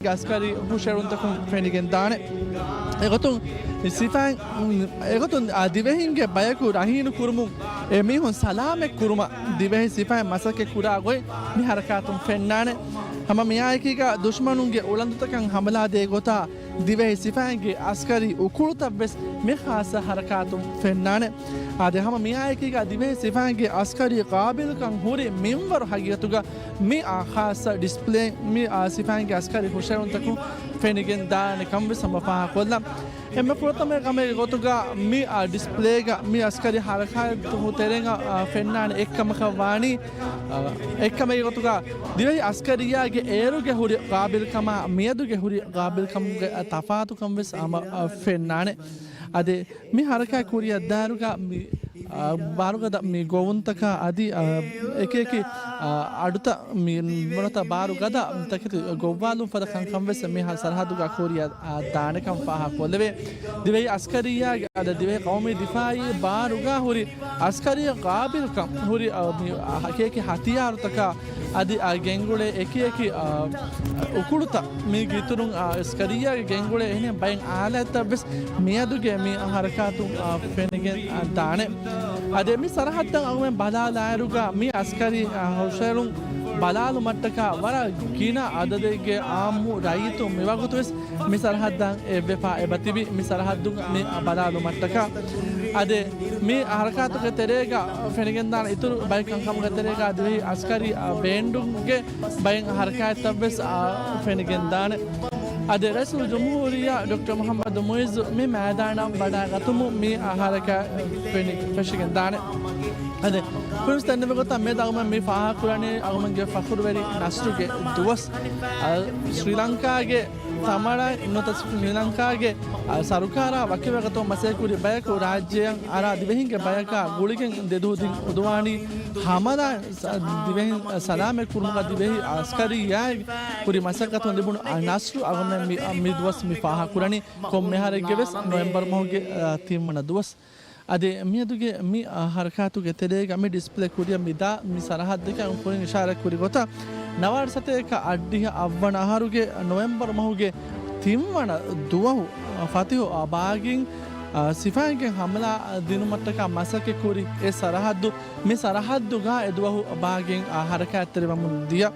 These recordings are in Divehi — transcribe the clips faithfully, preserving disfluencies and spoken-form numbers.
އަސްކަރީ ހުށައެޅުންތަކުން ފެނިގެންދާނެ. އެގޮތުން ސިފައިން، އެގޮތުން އާ، ދިވެހިންގެ ބަޔަކު ރަހީނު ކުރުމުން އެ މީހުން ސަލާމަތް ކުރުމަށް ދިވެހި ސިފައިން މަސައްކަތް ކުރާ ގޮތް މި ހަރަކާތުން ފެންނާނެ. ހަމަ މިއާއެކީގަ ދުޝްމަނުންގެ އުޅަނދުތަކަށް ހަމަލާ ދޭ ގޮތާ ދިވެހި ސިފައިންގެ އަސްކަރީ އުކުޅުތައްވެސް މި ޚާއްޞަ ހަރަކާތުން ފެންނާނެ. އާދެ، ހަމަ މިއާއެކީގަ ދިވެހި ސިފައިންގެ އަސްކަރީ ޤާބިލުކަން ހުރި މިންވަރު ހަގީގަތުގަ މި އާ ޚާއްޞަ ޑިސްޕްލޭ، މި އާ ސިފައިންގެ އަސްކަރީ ހުށައެޅުންތަކުން ފެނިގެން ދާނެ ކަން ވެސް ހަމަ ފާހަގަކޮށްލަން. އެންމެ ފުރަތަމަ ކަމެއްގެ ގޮތުގަ މި އާ ޑިސްޕްލޭގަ މި އަސްކަރީ ހަރަކާތު ތެރެއިން އާ ފެންނާނެ އެއްކަމަކަށް ވާނީ، އާ، އެއްކަމެއްގެ ގޮތުގަ ދިވެހި އަސްކަރިއްޔާގެ އޭރުގެ ހުރި ޤާބިލްކަމާ މިއަދުގެ ހުރި ޤާބިލްކަމުގެ ތަފާތުކަން ވެސް ހަމަ އާ ފެންނާނެ. އަދި މި ހަރަކާތް ކުރިއަށްދާއިރުގަ މި، އާ، ބާރުގަދަ މި ގޮވުންތަކާ އަދި، އާ، އެކިއެކި، އާ، އަޑުތައް މި ނުވަތަ ބާރުގަދަ ތަކެތި ގޮއްވާލުން ފަދަ ކަންކަން ވެސް މި ހަ-، ސަރަހައްދުގަ ކުރިއަށް، އާ، ދާނެކަން ފާހަގަކޮށްލެވޭ. ދިވެހި އަސްކަރިއްޔާގެ އަދި ދިވެހި ޤައުމީ ދިފާއީ ބާރުގަ ހުރި އަސްކަރީ ޤާބިލްކަން ހުރި، އާ، މި، އާ، އެކިއެކި ހަތިޔާރުތަކާ އަދި، އާ، ގެންގުޅޭ އެކިއެކި، އާ، އުކުޅުތައް މީގެ އިތުރުން، އާ، އަސްކަރިއްޔާގެ ގެންގުޅޭ އެހެނިހެން ބައެއް އާލާތްތައް ވެސް މިއަދުގެ މި ހަރަކާތުން، އާ، ފެނިގެން، އާ، ދާނެ. އަދި މި ސަރަހައްދަށް އަޅުގަނޑުމެން ބަލާލާއިރުގަ މި އަސްކަރީ، އާ، ހުށައެޅުން ބަލާލުމަށްޓަކާ ވަރަށް ގިނަ އަދަދެއްގެ އާއްމު ރައްޔިތުން މިވަގުތު ވެސް މި ސަރަހައްދަށް އެއްވެފާ އެބަތިބި މި ސަރަހައްދުގަ މި ބަލާލުމަށްޓަކާ. އަދި މި ހަރަކާތުގެ ތެރޭގަ ފެނިގެންދާނެ އިތުރު ބައެއް ކަންކަމުގެ ތެރޭގަ ދިވެހި އަސްކަރީ، އާ، ބޭންޑުގެ ބައެއް ހަރަކާތްތައް ވެސް، އާ، ފެނިގެންދާނެ. އަދި ރައީސުލްޖުމްހޫރިއްޔާ ޑޮކްޓަރ މުޙައްމަދު މުޢިއްޒު މި މައިދާނަށް ވަޑައިގަތުމުން މި ހަރަކާތް ފެނި-، ފެށިގެންދާނެ. އަދި ކުރިން ދެންނެވި ގޮތަށް މިއަދު އަޅުގަނޑުމެން މި ފާހަގަކުރަނީ އަޅުގަނޑުމެންގެ ފަޚުރުވެރި ނަސްރުގެ ދުވަސް. އަ، ސްރީލަންކާގެ ތަމަޅަށް ނުވަތަ ސްރީލަންކާގެ، އަ، ސަރުކާރާ ވަކިވެގަތުމަށް މަސައްކަތްކުރި ބަޔަކު ރާއްޖެއަށް އަރާ ދިވެހިންގެ ބަޔަކާ ގުޅިގެން ދެދުވަހު ދިން އުދުވާނީ ހަމަލާ ސަ-، ދިވެހިން ސަލާމަތް ކުރުމުގަ ދިވެހި އަސްކަރިއްޔާއަށް ކުރި މަސައްކަތުން ލިބުނު، އަ، ނަސްރު އަޅުގަނޑުމެން މި، އަ، މި ދުވަސް މި ފާހަގަކުރަނީ ކޮންމެ އަހަރެއްގެ ވެސް ނޮވެމްބަރު މަހުގެ، އަ، ތިންވަނަ ދުވަސް. އަދި މިއަދުގެ މި، އާ، ހަރަކާތުގެ ތެރޭގަ މި ޑިސްޕްލޭ ކުރިއަށް މިދާ މި ސަރަހައްދަކީ ކުރިން އިޝާރާތް ކުރި ގޮތަށް ނަވާރަ ސަތޭކަ އަށްޑިހަ އަށްވަނަ އަހަރުގެ ނޮވެމްބަރު މަހުގެ ތިންވަނަ ދުވަހު، އާ، ފަތިހު އާ ބާގިން، އާ، ސިފައިންގެ ހަމަލާ ދިނުމަށްޓަކާ މަސައްކަތް ކުރި އެ ސަރަހައްދު، މި ސަރަހައްދުގަ އެ ދުވަހު ބާގިން، އާ، ހަރަކާތްތެރިވަމުން ދިޔަ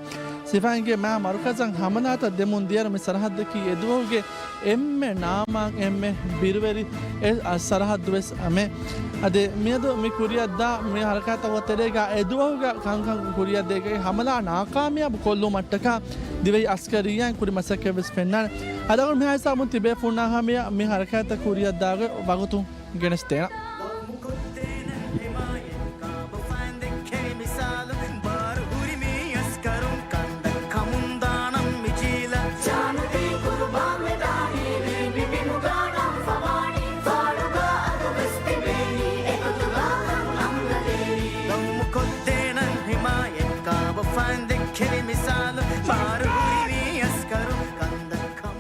ސިފައިންގެ މާ މަރުކަޒަށް ހަމަލާތައް ދެމުން ދިޔައިރު މި ސަރަހައްދަކީ އެ ދުވަހުގެ އެންމެ ނާމާން އެންމެ ބިރުވެރި އެ، އަ، ސަރަހައްދު ވެސް އަމެ. އަދި މިއަދު މި ކުރިއަށްދާ މި ހަރަކާތްތަކުގެ ތެރޭގަ އެ ދުވަހުގަ ކަންކަން ކުރިއަށްދޭގައި ހަމަލާ ނާކާމިޔާބު ކޮށްލުމަށްޓަކާ ދިވެހި އަސްކަރިއްޔާއިން ކުރި މަސައްކަތް ވެސް ފެންނާނެ. އަދި އަޅުގަނޑު މިހާ ހިސާބުން ތިބޭފުޅުންނާ ހަމަޔަށް މި ހަރަކާތްތައް ކުރިއަށްދާގޮތް ވަގުތު ގެނެސްދޭނަން.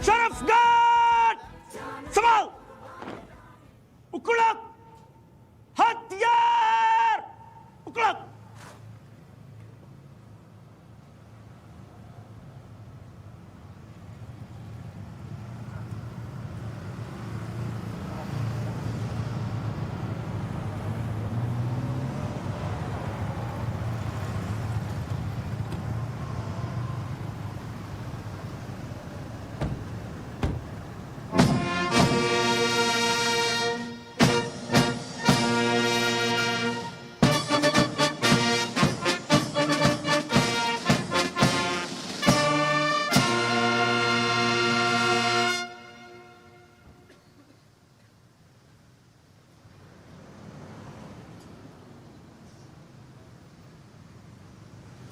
ޝަރަފް ގާޑް! ސަމާލް! އުކުޅަށް! ހަތިޔާރު! އުކުޅަށް!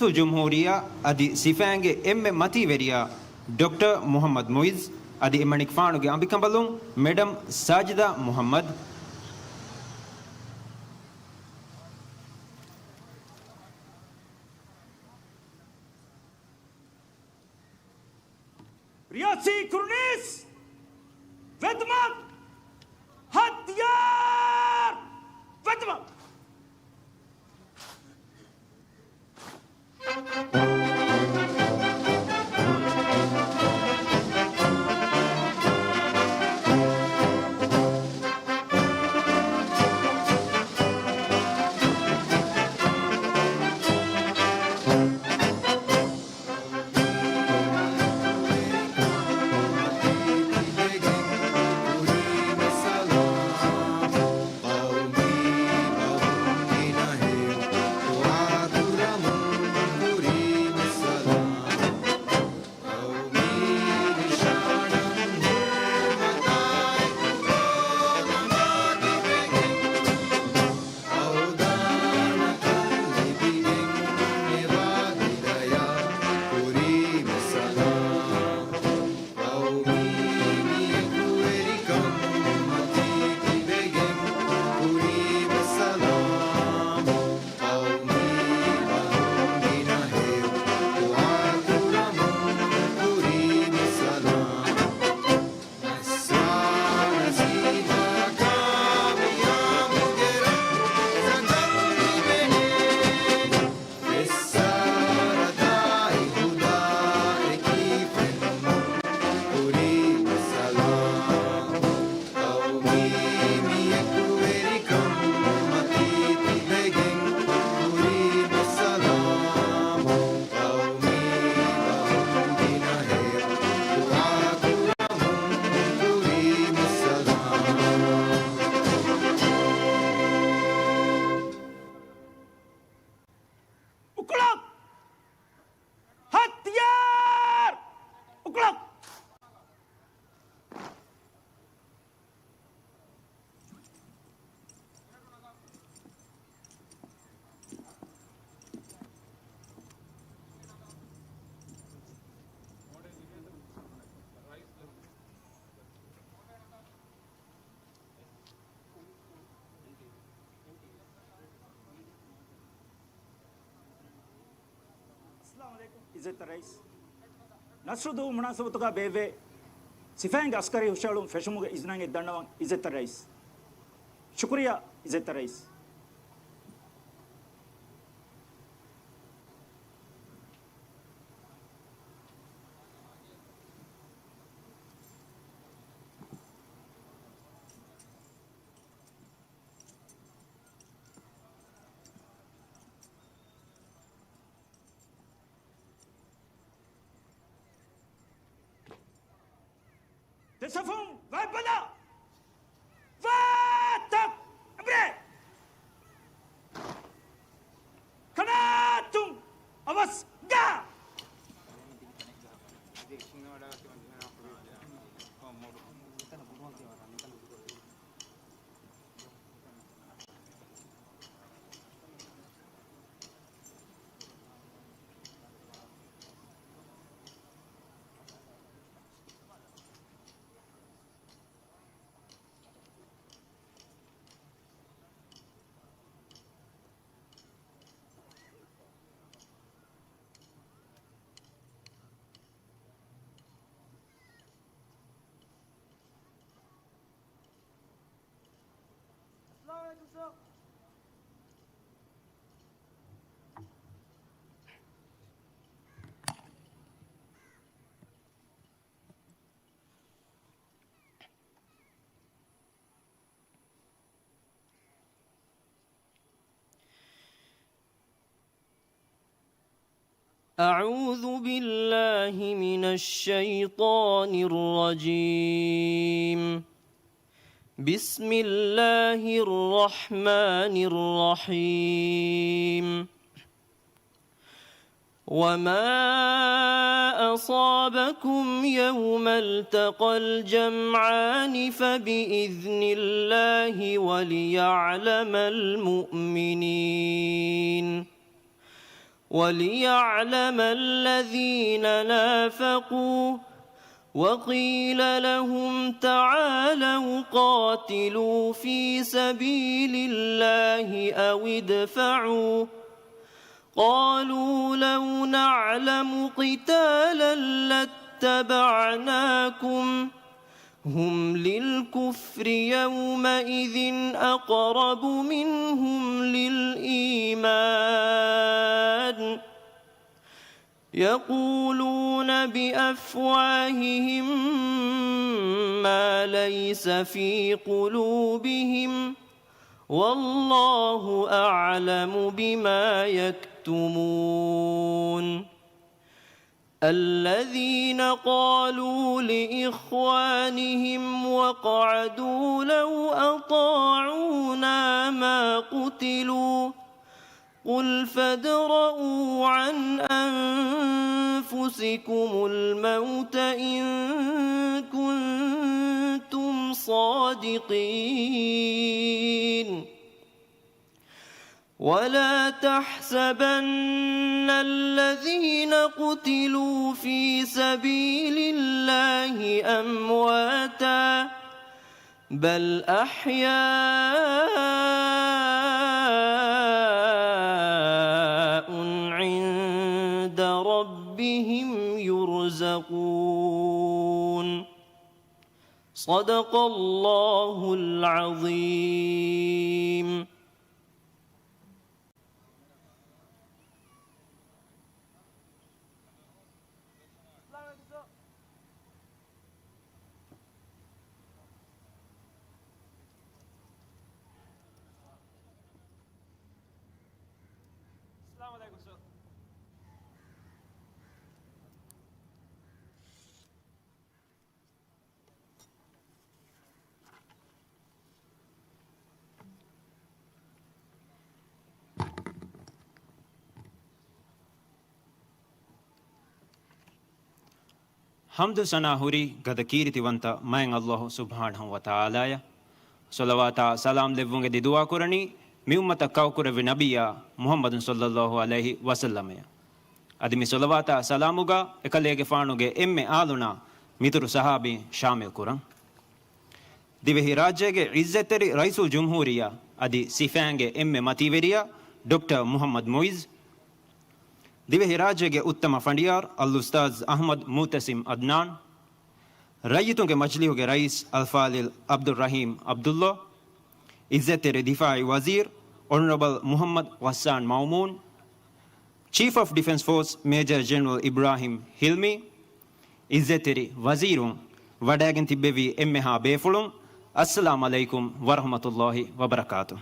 ރައީސުލްޖުމްހޫރިއްޔާ އަދި ސިފައިންގެ އެންމެ މަތީވެރިޔާ ޑޮކްޓަރ މުޙައްމަދު މުޢިއްޒު އަދި އެމަނިކުފާނުގެ އަނބިކަނބަލުން މެޑަމް ސާޖިދާ މުޙައްމަދު. ރިޔާސީ ކުރުނީސް ވެދުމަށް ހަތިޔާރު ވެދުމަށް. އިއްޒަތްތެރި ރައީސް. ނަސްރު ދުވަހު މުނާސަބަތުގަ ބޭއްވޭ ސިފައިންގެ އަސްކަރީ ހުށަހެޅުން ފެށުމުގެ އިޒްނައިން ދަންނަވަން އިއްޒަތްތެރި ރައީސް. ޝުކުރިއްޔާ އިއްޒަތްތެރި ރައީސް. ދެ ސަފުން ވައްބަލާ. ވާތަށް އެބުރޭ. ކަނާތުން އަވަސް ގާ. أعوذ بالله من الشيطان الرجيم. بسم الله الرحمن الرحيم. وما أصابكم يوم التقى الجمعان فبإذن الله وليعلم المؤمنين. وليعلم الذين نافقوا، وقيل لهم تعالوا قاتلوا في سبيل الله أو ادفعوا، قالوا لو نعلم قتالا لاتبعناكم، هم للكفر يومئذ أقرب منهم للإيمان، يقولون بأفواههم ما ليس في قلوبهم، والله أعلم بما يكتمون. الذين قالوا لإخوانهم وقعدوا لو أطاعونا ما قتلوا، قل فادرءوا عن أنفسكم الموت إن كنتم صادقين. ولا تحسبن الذين قتلوا في سبيل الله أمواتا، بل أحياء عند ربهم يرزقون. صدق الله العظيم. ޙަމްދު ސަނާ ހުރީ ގަދަ ކީރިތިވަންތަ މާތް ﷲ ސުބްޙާނަހޫ ވަތަޢާލާއަށް. ޞަލަވާތާ ސަލާމް ލެއްވުން އެދި ދުޢާ ކުރަނީ، މި އުއްމަތަށް ކައުކުރެއްވި ނަބިއްޔާ މުޙައްމަދު ޞައްލައްލާހު ޢަލައިހި ވަސައްލަމައަށް. އަދި މި ޞަލަވާތާ ސަލާމުގަ އެކަލޭގެފާނުގެ އެންމެ އާލުންނާ މިތުރު ޞަޙާބީން ޝާމިލް ކުރަން. ދިވެހިރާއްޖޭގެ ޢިއްޒަތްތެރި ރައީސުލްޖުމްހޫރިއްޔާ އަދި ސިފައިންގެ އެންމެ މަތީވެރިޔާ ޑޮކްޓަރ މުޙައްމަދު މުޢިއްޒު، ދިވެހިރާއްޖޭގެ އުއްތަމަ ފަނޑިޔާރު އަލްއުސްތާޛު އަޙްމަދު މުޢުތަސިމް އަދްނާން، ރައްޔިތުންގެ މަޖިލީހުގެ ރައީސް އަލްފާޟިލް ޢަބްދުއްރަޙީމް ޢަބްދުﷲ، ޢިއްޒަތްތެރި ދިފާޢީ ވަޒީރު އޮނަރަބަލް މުޙައްމަދު ޣައްސާން މައުމޫން، ޗީފް އޮފް ޑިފެންސް ފޯސް މޭޖަރ ޖެނެރަލް އިބްރާހީމް ޙިލްމީ، ޢިއްޒަތްތެރި ވަޒީރުން، ވަޑައިގެން ތިއްބެވި އެންމެހާ ބޭފުޅުން، އައްސަލާމް ޢަލައިކުމް ވަރަޙްމަތުﷲ ވަބަރަކާތު.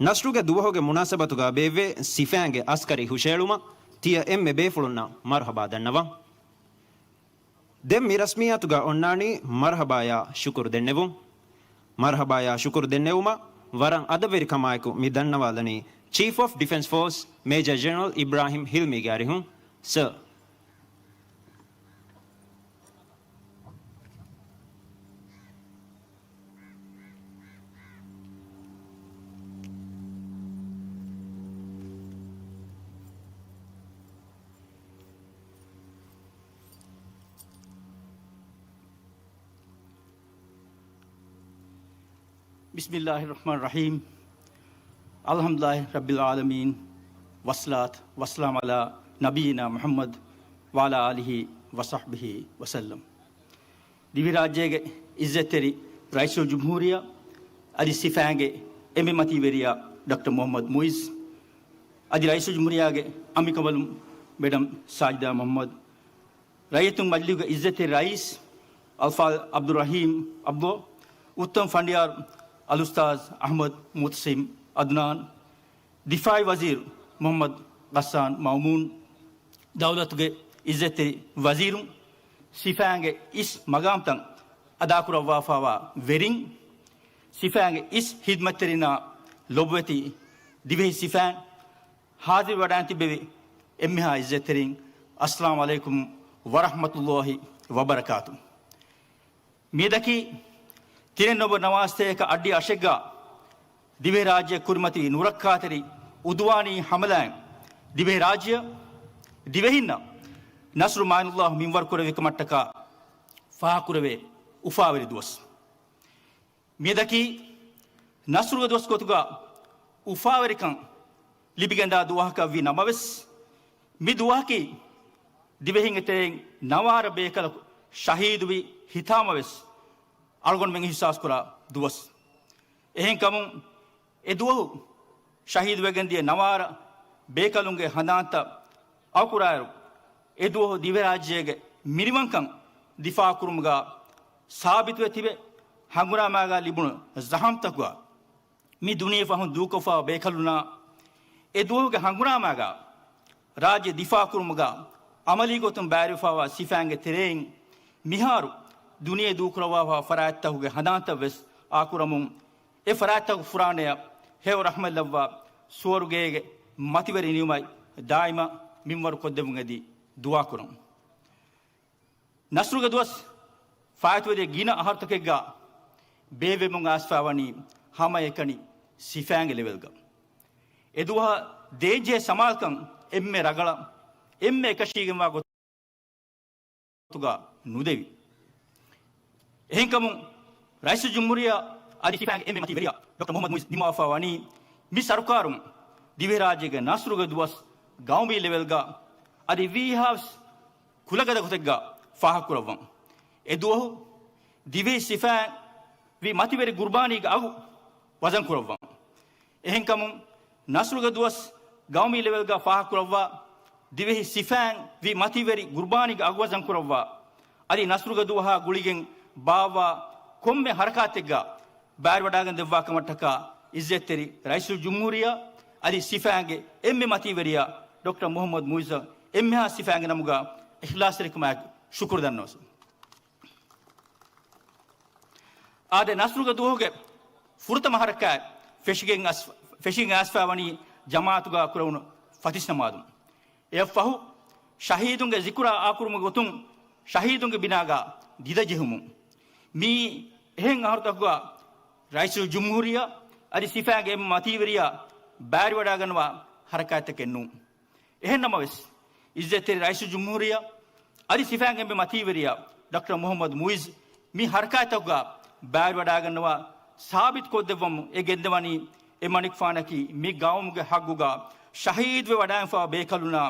ނަޞްރުގެ ދުވަހުގެ މުނާސަބަތުގަ ބޭއްވޭ ސިފައިންގެ އަސްކަރީ ހުށައެޅުމަށް ތިޔަ އެންމެ ބޭފުޅުންނަށް މަރުޙަބާ ދަންނަވަން. ދެން މި ރަސްމިއްޔާތުގަ އޮންނާނީ މަރުޙަބާޔާ ޝުކުރު ދެންނެވުން. މަރުޙަބާޔާ ޝުކުރު ދެންނެވުމަށް ވަރަށް އަދަބުވެރިކަމާއެކު މި ދަންނަވާލަނީ ޗީފް އޮފް ޑިފެންސް ފޯސް މޭޖަރ ޖެނެރަލް އިބްރާހީމް ޙިލްމީގެ އަރިހުން. ސަރ. بسم الله الرحمن الرحيم. الحمد لله رب العالمين. والصلاة والسلام على نبينا محمد وعلى آله وصحبه وسلم. ދިވެހިރާއްޖޭގެ ޢިއްޒަތްތެރި ރައީސުލްޖުމްހޫރިއްޔާ އަދި ސިފައިންގެ އެންމެ މަތީވެރިޔާ ޑޮކްޓަރ މުޙައްމަދު މުޢިއްޒު، އަދި ރައީސުލްޖުމްހޫރިއްޔާގެ އަނބިކަނބަލުން މެޑަމް ސާޖިދާ މުޙައްމަދު، ރައްޔިތުން މަޖިލީހުގެ ޢިއްޒަތްތެރި ރައީސް އަލްފާޟިލް ޢަބްދުއްރަޙީމް ޢަބްދުﷲ، އުއްތަމަ ފަނޑިޔާރު އަލްއުސްތާޛު އަޙްމަދު މުޢުތަސިމް ޢަދްނާން، ދިފާޢީ ވަޒީރު މުޙައްމަދު ޣައްސާން މައުމޫން، ދައުލަތުގެ ޢިއްޒަތްތެރި ވަޒީރުން، ސިފައިންގެ އިސް މަގާމްތައް އަދާކުރައްވާފައިވާ ވެރިން، ސިފައިންގެ އިސް ޚިދްމަތްތެރިންނާ ލޮބުވެތި ދިވެހި ސިފައިން، ޙާޟިރުވެވަޑައިގެން ތިއްބެވި އެންމެހާ ޢިއްޒަތްތެރިން، އައްސަލާމް ޢަލައިކުމް ވަރަޙްމަތުﷲ ވަބަރަކާތު. މިއަދަކީ ތިނެއް ނުވަ ނަވާސްތޭކަ އައްޑިހަ އަށެއްގަ ދިވެހިރާއްޖެ ކުރިމަތިވި ނުރައްކާތެރި އުދުވާނީ ޙަމަލާއިން ދިވެހިރާއްޖެއަށް ދިވެހިންނަށް ނަޞްރު މާތްﷲ މިންވަރު ކުރެއްވިކަމަށްޓަކާ ފާހަގަކުރެވޭ އުފާވެރި ދުވަސް. މިއަދަކީ ނަޞްރުގެ ދުވަސް ގޮތުގަ އުފާވެރިކަން ލިބިގެންދާ ދުވަހަކަށް ވީ ނަމަވެސް، މި ދުވަހަކީ ދިވެހިންގެ ތެރެއިން ނަވާރަ ބޭކަލަކު ޝަހީދުވި ހިތާމަވެސް އަޅުގަނޑުމެން އިޙްސާސްކުރާ ދުވަސް. އެހެންކަމުން އެ ދުވަހު ޝަހީދުވެގެން ދިޔަ ނަވާރަ ބޭކަލުންގެ ހަނދާންތައް އައުކުރާއިރު، އެ ދުވަހު ދިވެހިރާއްޖޭގެ މިނިވަންކަން ދިފާޢުކުރުމުގަ ސާބިތުވެ ތިބެ، ހަނގުރާމާގަ ލިބުނު ޒަހަމްތަކުގަ މި ދުނިޔެ ފަހުން ދޫކޮށްފަ ބޭކަލުންނާ އެ ދުވަހުގެ ހަނގުރާމާގަ ރާއްޖެ ދިފާޢުކުރުމުގަ އަމަލީ ގޮތުން ބައިވެރިވެފައިވާ ސިފައިންގެ ތެރެއިން މިހާރު ދުނިޔެ ދޫކުރައްވާފަ ފަރާތްތަކުގެ ހަނދާންތައް ވެސް އާކުރަމުން، އެ ފަރާތްތަކުގެ ފުރާނަޔަށް ހެޔޮ ރަޙްމަތް ލައްވާ ސުވަރުގޭގެ މަތިވެރި ނިޢުމަތް ދާއިމަށް މިންވަރު ކޮށްދެއްވުން އެދި ދުޢާކުރަން. ނަޞްރުގެ ދުވަސް ފާއިތުވެދިޔަ ގިނަ އަހަރުތަކެއްގަ ބޭއްވެމުން އައިސްފައިވަނީ ހަމައެކަނި ސިފައިންގެ ލެވެލްގަ. އެ ދުވަހަށް ދޭންޖެހޭ ސަމާލުކަން އެންމެ ރަގަޅަށް، އެންމެ އެކަށީގެންވާ ގޮތުގަ ނުދެވި. އެހެންކަމުން، ރައީސުލްޖުމްހޫރިއްޔާ އަދި ސިފައިންގެ އެންމެ މަތީވެރިޔާ ޑޮކްޓަރ މުޙައްމަދު މުޢިއްޒު ނިންމަވާފައިވަނީ، މި ސަރުކާރުން ދިވެހިރާއްޖޭގެ ނަޞްރުގެ ދުވަސް ގައުމީ ލެވެލްގަ އަދި ވީހާވެސް ކުލަގަދަ ގޮތެއްގަ ފާހަގަކުރައްވަން. އެ ދުވަހު ދިވެހި ސިފައިން ވީ މަތިވެރި ގުރުބާނީގެ އަގު ވަޒަންކުރައްވަން. އެހެންކަމުން، ނަޞްރުގެ ދުވަސް ގައުމީ ލެވެލްގަ ފާހަގަކުރައްވާ، ދިވެހި ސިފައިން ވީ މަތިވެރި ގުރުބާނީގެ އަގު ވަޒަންކުރައްވާ، އަދި ނަޞްރުގެ ދުވަހާ ގުޅިގެން ބާއްވާ ކޮންމެ ހަރަކާތެއްގަ ބައިވެރިވަޑައިގެން ދެއްވާކަމަށްޓަކާ އިއްޒަތްތެރި ރައީސުލްޖުމްހޫރިއްޔާ އަދި ސިފައިންގެ އެންމެ މަތީވެރިޔާ ޑޮކްޓަރ މުޙައްމަދު މުޢިއްޒަށް އެންމެހާ ސިފައިންގެ ނަމުގަ އިޚްލާޞްތެރިކަމާއެކު ޝުކުރު ދަންނަވަސް. އާދެ، ނަޞްރުގެ ދުވަހުގެ ފުރަތަމަ ހަރަކާތް ފެށިގެން އަސް-، ފެށިގެން އައިސްފައިވަނީ ޖަމާޢަތުގަ ކުރެވުނު ފަތިސް ނަމާދުން. އެއަށްފަހު، ޝަހީދުންގެ ޒިކުރާ އާކުރުމުގެ ގޮތުން ޝަހީދުންގެ ބިނާގަ ދިދަ ޖެހުމުން. މިއީ އެހެން އަހަރުތަކުގަ ރައީސުލްޖުމްހޫރިއްޔާ އަދި ސިފައިންގެ އެންމެ މަތީވެރިޔާ ބައިވެރިވަޑައިގަންނަވާ ހަރަކާތްތަކެއް ނޫން. އެހެން ނަމަވެސް، އިއްޒަތްތެރި ރައީސުލްޖުމްހޫރިއްޔާ އަދި ސިފައިންގެ އެންމެ މަތީވެރިޔާ ޑޮކްޓަރ މުޙައްމަދު މުޢިއްޒު މި ހަރަކާތްތަކުގަ ބައިވެރިވަޑައިގަންނަވާ ސާބިތުކޮށްދެއްވަމުން އެ ގެންދަވަނީ އެ މަނިކުފާނަކީ މި ގައުމުގެ ހައްގުގަ ޝަހީދުވެ ވަޑައިގެންފާ ބޭކަލުންނާ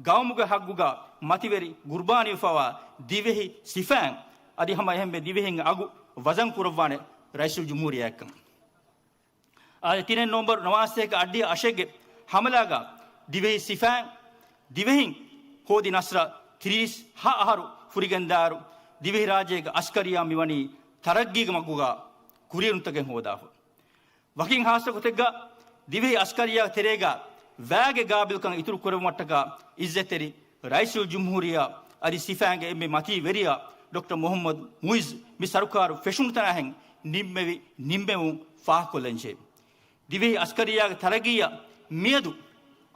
ގައުމުގެ ހައްގުގަ މަތިވެރި ގުރުބާނީވެފާވާ ދިވެހި ސިފައިން އަދި ހަމަ އެހެންމެ ދިވެހިން އަގު ވަޒަން ކުރައްވާނެ ރައީސުލްޖުމްހޫރިއްޔާއަށް. އާދެ، ތިނެއް ނޮވެމްބަރު ނަވާސްތޭކަ އައްޑިހަ އަށެއްގެ ހަމަލާގަ ދިވެހި ސިފައިން ދިވެހިން ހޯދި ނަސްރަށް ތިރީސް ހަ އަހަރު ފުރިގެންދާއިރު، ދިވެހިރާއްޖޭގެ އަސްކަރިއްޔާ މިވަނީ ތަރައްގީގެ މަގުގަ ކުރިއެރުންތަކެއް ހޯދާފަ. ވަކިން ހާއްސަ ގޮތެއްގަ ދިވެހި އަސްކަރިއްޔާގެ ތެރޭގަ ވައިގެ ގާބިލްކަން އިތުރު ކުރެއްވުމަށްޓަކާ އިއްޒަތްތެރި ރައީސުލްޖުމްހޫރިއްޔާ އަދި ސިފައިންގެ އެންމެ މަތީ ވެރިޔާ ޑޮކްޓަރ މުހައްމަދު މުއިއްޒު މި ސަރުކާރު ފެށުނު ތަނާހެން ނިންމެވި ނިންމެވުން ފާހަގަކޮށްލަންޖެހޭ. ދިވެހި އަސްކަރިއްޔާގެ ތަރައްގީއަށް މިއަދު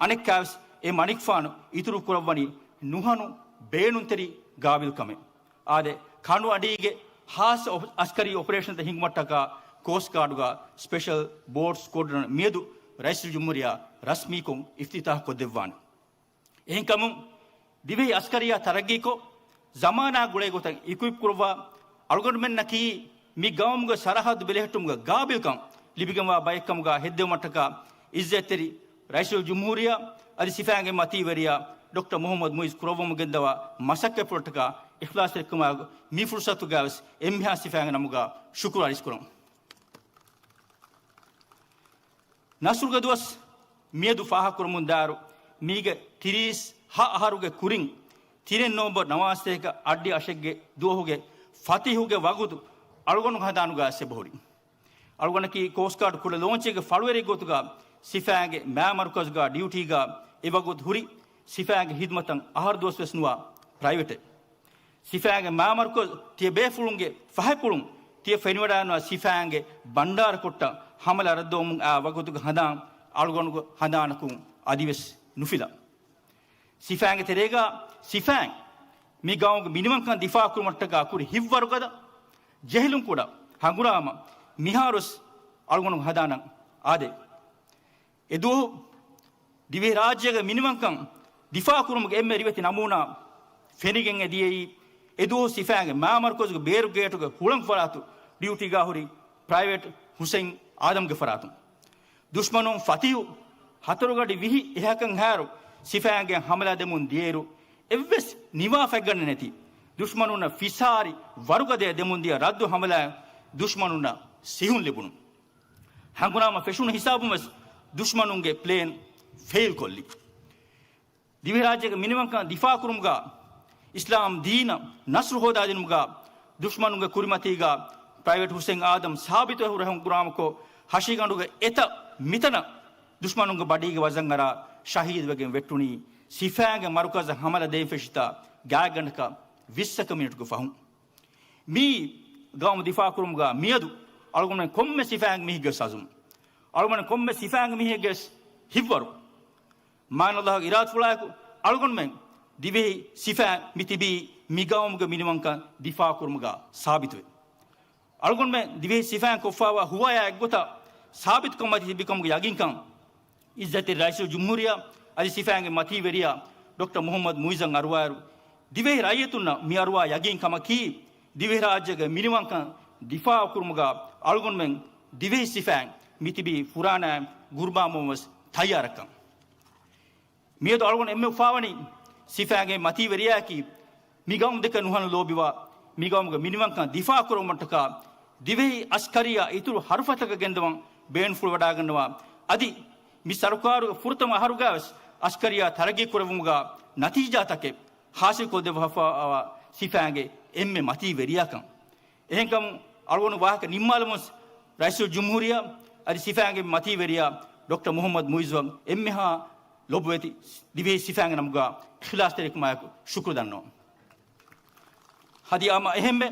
އަނެއްކާވެސް އެ މަނިކުފާނު އިތުރު ކުރައްވަނީ ނުހަނު ބޭނުންތެރި ގާބިލްކަމެއް. އާދެ، ކަނޑުއަޑީގެ ހާއްސަ އޮ-، އަސްކަރީ އޮޕަރޭޝަންތައް ހިންގުމަށްޓަކާ ކޯސްޓް ގާޑުގަ ސްޕެޝަލް ބޯޓް ސްކޮޑްރަން މިއަދު ރައީސުލްޖުމްހޫރިއްޔާ ރަސްމީކޮށް އިފްތިތާހު ކޮށްދެއްވާނެ. އެހެންކަމުން، ދިވެހި އަސްކަރިއްޔާ ތަރައްގީކޮށް، ޒަމާނާ ގުޅޭ ގޮތަށް އިކުއިޕް ކުރައްވާ، އަޅުގަނޑުމެންނަކީ މި ގައުމުގެ ސަރަހައްދު ބެލެހެއްޓުމުގެ ގާބިލްކަން ލިބިގެންވާ ބައެއްކަމުގަ ހެއްދެވުމަށްޓަކާ އިއްޒަތްތެރި ރައީސުލްޖުމްހޫރިއްޔާ އަދި ސިފައިންގެ މަތީވެރިޔާ ޑޮކްޓަރ މުހައްމަދު މުއިއްޒު ކުރައްވަމުން ގެންދަވާ މަސައްކަތްޕުޅަށްޓަކާ އިޚްލާޞްތެރިކަމާއެކު މި ފުރުޞަތުގައިވެސް އެންމެހާ ސިފައިންގެ ނަމުގަ ޝުކުރު އަރިސްކުރަން. ނަޞްރުގެ ދުވަސް މިއަދު ފާހަގަކުރަމުންދާއިރު، މީގެ ތިރީސް ހަ އަހަރުގެ ކުރިން، ތިނެއް ނޮވެމްބަރު ނަވާސްތޭކަ އައްޑިހަ އަށެއްގެ ދުވަހުގެ ފަތިހުގެ ވަގުތު އަޅުގަނޑު ހަނދާނުގަ އެބަހުރި. އަޅުގަނޑަކީ ކޯސްޓް ގާޑް ކުޑަ ލޯންޗެއްގެ ފަޅުވެރި ގޮތުގަ ސިފައިންގެ މާ މަރުކަޒުގަ ޑިއުޓީގަ އެވަގުތު ހުރި. ސިފައިންގެ ހިދުމަތަށް އަހަރު ދުވަސް ވެސް ނުވާ ޕްރައިވެޓެއް. ސިފައިންގެ މާމަރުކަޒު ތިޔަބޭފުޅުންގެ ފަހަތްޕުޅުން ތިޔަ ފެނިވަޑައިގަންނަވާ ސިފައިންގެ ބަންޑާރަ ކޮށްޓަށް ހަމަލާ ރައްދުވަމުން އާ ވަގުތުގެ ހަނދާން އަޅުގަނޑުގެ ހަނދާނަކުން އަދިވެސް ނުފިލާ. ސިފައިންގެ ތެރޭގަ ސިފައިން މި ގައުމުގެ މިނިވަންކަން ދިފާއުކުރުމަށްޓަކާ ކުރި ހިތްވަރުގަދަ، ޖެހިލުންކުޑަ ހަނގުރާމަ މިހާރުވެސް އަޅުގަނޑުގެ ހަނދާނަށް އާދޭ. އެދުވަހު ދިވެހިރާއްޖޭގެ މިނިވަންކަން ދިފާކުރުމުގެ އެންމެ ރިވެތި ނަމޫނާ ފެނިގެން އެދިޔައީ، އެދުވަހު ސިފައިންގެ މާމަރުކަޒުގެ ބޭރުގޭޓުގެ ހުޅަނގު ފަރާތު ޑިއުޓީގަ ހުރި ޕްރައިވެޓް ހުސެން އާދަމްގެ ފަރާތުން. ދުޝްމަނުން ފަތިހު ހަތަރުގަޑި ވިހި އެހަކަށް ހާރު ސިފައިންގެ ހަމަލާ ދެމުން ދިޔައިރު، އެއްވެސް ނިވާ ފަތްގަނޑެއް ނެތި ދުޝްމަނުންނަށް ފިސާރި ވަރުގަދަޔަށް ދެމުން ދިޔަ ރައްދު ހަމަލާއިން ދުޝްމަނުންނަށް ސިހުން ލިބުނު. ހަނގުރާމަ ފެށުނު ހިސާބުން ވެސް ދުޝްމަނުންގެ ޕްލޭން ފެއިލް ކޮށްލި. ދިވެހިރާއްޖޭގެ މިނިވަންކަން ދިފާކުރުމުގަ އިސްލާމް ދީނަށް ނަޞްރު ހޯދާދިނުމުގަ ދުޝްމަނުންގެ ކުރިމަތީގަ ޕްރައިވެޓް ހުސެން އާދަމް ސާބިތުވެ ހުރެ ހަނގުރާމަކޮށް، ހަށިގަނޑުގެ އެތައް މިތަނަށް ދުޝްމަނުންގެ ބަޑީގެ ވަޒަންއަރާ ޝަހީދުވެގެން ވެއްޓުނީ، ސިފައިންގެ މަރުކަޒަށް ހަމަލާ ދޭން ފެށިތާ ގާތްގަނޑަކަށް ވިއްސަކަ މިނިޓުގެ ފަހުން. މި ގައުމު ދިފާކުރުމުގަ މިއަދު އަޅުގަނޑުމެން ކޮންމެ ސިފައިންގެ މީހެއްގެ ވެސް އަޒުމް، އަޅުގަނޑު ކޮންމެ ސިފައިންގެ މީހެއްގެ ވެސް ހިތްވަރު، މާތް ﷲ ގެ އިރާދަފުޅާއެކު އަޅުގަނޑުމެން ދިވެހި ސިފައިން މި ތިބީ މި ގައުމުގެ މިނިވަންކަން ދިފާކުރުމުގަ ސާބިތުވެ. އަޅުގަނޑުމެން ދިވެހި ސިފައިން ކޮށްފައިވާ ހުވަޔާ އެއްގޮތަށް ސާބިތުކަމަށް ތިބިކަމުގެ ޔަގީންކަން އިއްޒަތްތެރި ރައީސުލްޖުމްހޫރިއްޔާ އަދި ސިފައިންގެ މަތީވެރިޔާ ޑޮކްޓަރ މުހައްމަދު މުއިއްޒަށް އަރުވާއިރު، ދިވެހި ރައްޔިތުންނަށް މި އަރުވާ ޔަގީން ކަމަކީ، ދިވެހިރާއްޖޭގެ މިނިވަންކަން ދިފާއުކުރުމުގަ އަޅުގަނޑުމެން ދިވެހި ސިފައިން މިތިބީ ފުރާނައިން ގުރުބާންވުމަށް ތައްޔާރަށްކަން. މިއަދު އަޅުގަނޑު އެންމެ އުފާވަނީ ސިފައިންގެ މަތީވެރިޔާއަކީ މިގައުމު ދެކެ ނުހަނު ލޯބިވާ، މިގައުމުގެ މިނިވަންކަން ދިފާކުރުމަށްޓަކާ ދިވެހި އަސްކަރިއްޔާ އިތުރު ހަރުފަތަކަށް ގެންދަވަން ބޭނުންފުޅުވަޑައިގަންނަވާ. އަދި މި ސަރުކާރުގެ ފުރަތަމަ އަހަރުގަވެސް އަސްކަރިއްޔާ ތަރައްގީ ކުރެއްވުމުގަ ނަތީޖާތަކެއް ހާސިލް ކޮށްދެއްވާފައިވާ ސިފައިންގެ އެންމެ މަތީ ވެރިޔާކަން. އެހެންކަމުން އަޅުގަނޑު ވާހަކަ ނިންމާލަމުން ރައީސުލްޖުމްހޫރިއްޔާ އަދި ސިފައިންގެ މަތީވެރިޔާ ޑޮކްޓަރ މުހައްމަދު މުއިއްޒުއަށް އެންމެހާ ލޮބުވެތި ދިވެހި ސިފައިންގެ ނަމުގަ އިޚްލާޞްތެރިކަމާއެކު ޝުކުރު ދަންނަވަން. އަދި ހަމަ އެހެންމެ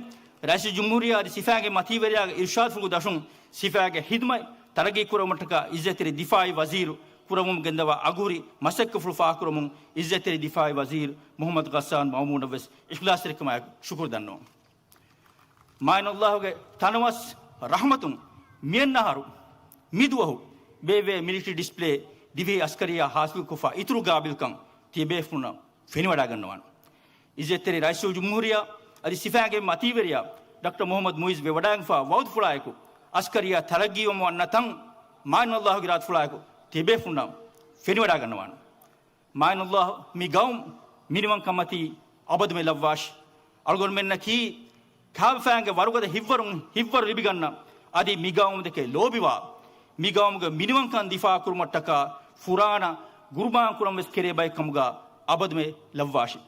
ރައީސުލްޖުމްހޫރިއްޔާ އަދި ސިފައިންގެ މަތީވެރިޔާގެ އިރުޝާދުފުޅުގެ ދަށުން ސިފައިގެ ހިދުމަތް ތަރައްގީ ކުރެއްވުމަށްޓަކާ އިއްޒަތްތެރި ދިފާއީ ވަޒީރު ކުރައްވަމުން ގެންދަވާ އަގުހުރި މަސައްކަތްފުޅު ފާހަގަކުރަމުން އިއްޒަތްތެރި ދިފާއީ ވަޒީރު މުހައްމަދު ޣައްސާން މައުމޫނަށް ވެސް އިޚްލާޞްތެރިކަމާއެކު ޝުކުރު ދަންނަވަން. މާތް ﷲ ގެ ތަނަވަސް ރަޙްމަތުން މިއަންނަ އަހަރު މިދުވަހު ބޭއްވޭ މިލިޓަރީ ޑިސްޕްލޭ ދިވެހި އަސްކަރިއްޔާ ހާސިލްކޮށްފަ އިތުރު ގާބިލްކަން ތިޔަބޭފުޅުންނަށް ފެނިވަޑައިގަންނަވާނެ. އިއްޒަތްތެރި ރައީސުލްޖުމްހޫރިއްޔާ އަދި ސިފައިންގެ މަތީވެރިޔާ ޑޮކްޓަރ މުހައްމަދު މުއިއްޒު ވެވަޑައިގެންފާ ވައުދުފުޅާއެކު، އަސްކަރިއްޔާ ތަރައްގީވަމުން އަންނަ ތަން މާތް ﷲ ގެ އިރާދަފުޅާއެކު ތިޔަބޭފުޅުންނަށް ފެނިވަޑާގަންނަވާނެ. މާތްﷲ މި ގައުމު މިނިވަންކަންމަތީ އަބަދުމެ ލައްވާށި. އަޅުގަނޑުމެންނަކީ ކާބަފައިންގެ ވަރުގަދަ ހިތްވަރުން ހިތްވަރު ލިބިގަންނަ، އަދި މި ގައުމުދެކެ ލޯބިވާ، މި ގައުމުގެ މިނިވަންކަން ދިފާއުކުރުމަށްޓަކާ ފުރާނަ ގުރުބާންކުރަން ވެސް ކެރޭ ބައެއްކަމުގަ އަބަދުމެ ލައްވާށި.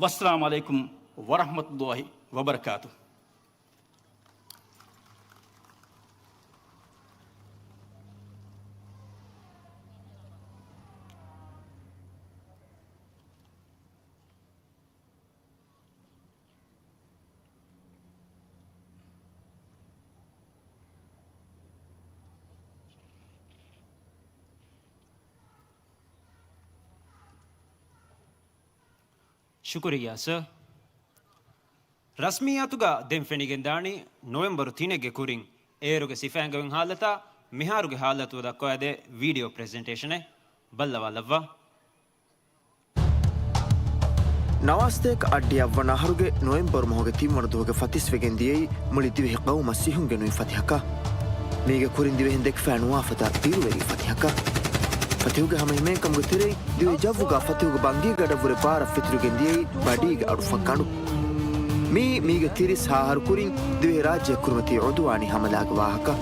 ވައްސަލާމު ޢަލައިކުމް ވަރަޙްމަތުﷲ ވަބަރަކާތުހު. ޝުކުރިއްޔާ ސަރ. ރަސްމިއްޔާތުގަ ދެން ފެނިގެންދާނީ ނޮވެމްބަރު ތިނެއްގެ ކުރިން އޭރުގެ ސިފައިންގެ ހާލަތާ މިހާރުގެ ހާލަތު ދައްކަވާދޭ ވީޑިއޯ ޕްރެޒެންޓޭޝަނެއް. ބައްލަވާލައްވާ. ނަވާސްތޭކަ އައްޑިހަ އަށްވަނަ އަހަރުގެ ނޮވެމްބަރު މަހުގެ ތިންވަނަ ދުވަހުގެ ފަތިސް ވެގެން ދިޔައީ މުޅި ދިވެހި ޤައުމަށް ސިހުންގެ ނުވި ފަތިހަކަށް. މީގެ ކުރިން ދިވެހިން ދެކިފައި ނުވާ ފަދަ ބިރުވެރި ފަތިހަކަށް. ފަތިހުގެ ހަމަ ހިމޭންކަމުގެ ތެރެއިން ދިވެހި ޖައްވުގަ ފަތިހުގެ ބަންގީގަޑަށްވުރެ ބާރަށް ފެތުރިގެން ދިޔައީ ބަޑީގެ އަޑުފަށްގަނޑު. މިއީ މީގެ ތިރީސް ހަ އަހަރު ކުރިން ދިވެހިރާއްޖެއަށް ކުރިމަތީ ޢުދުވާނީ ހަމަލާގެ ވާހަކަ.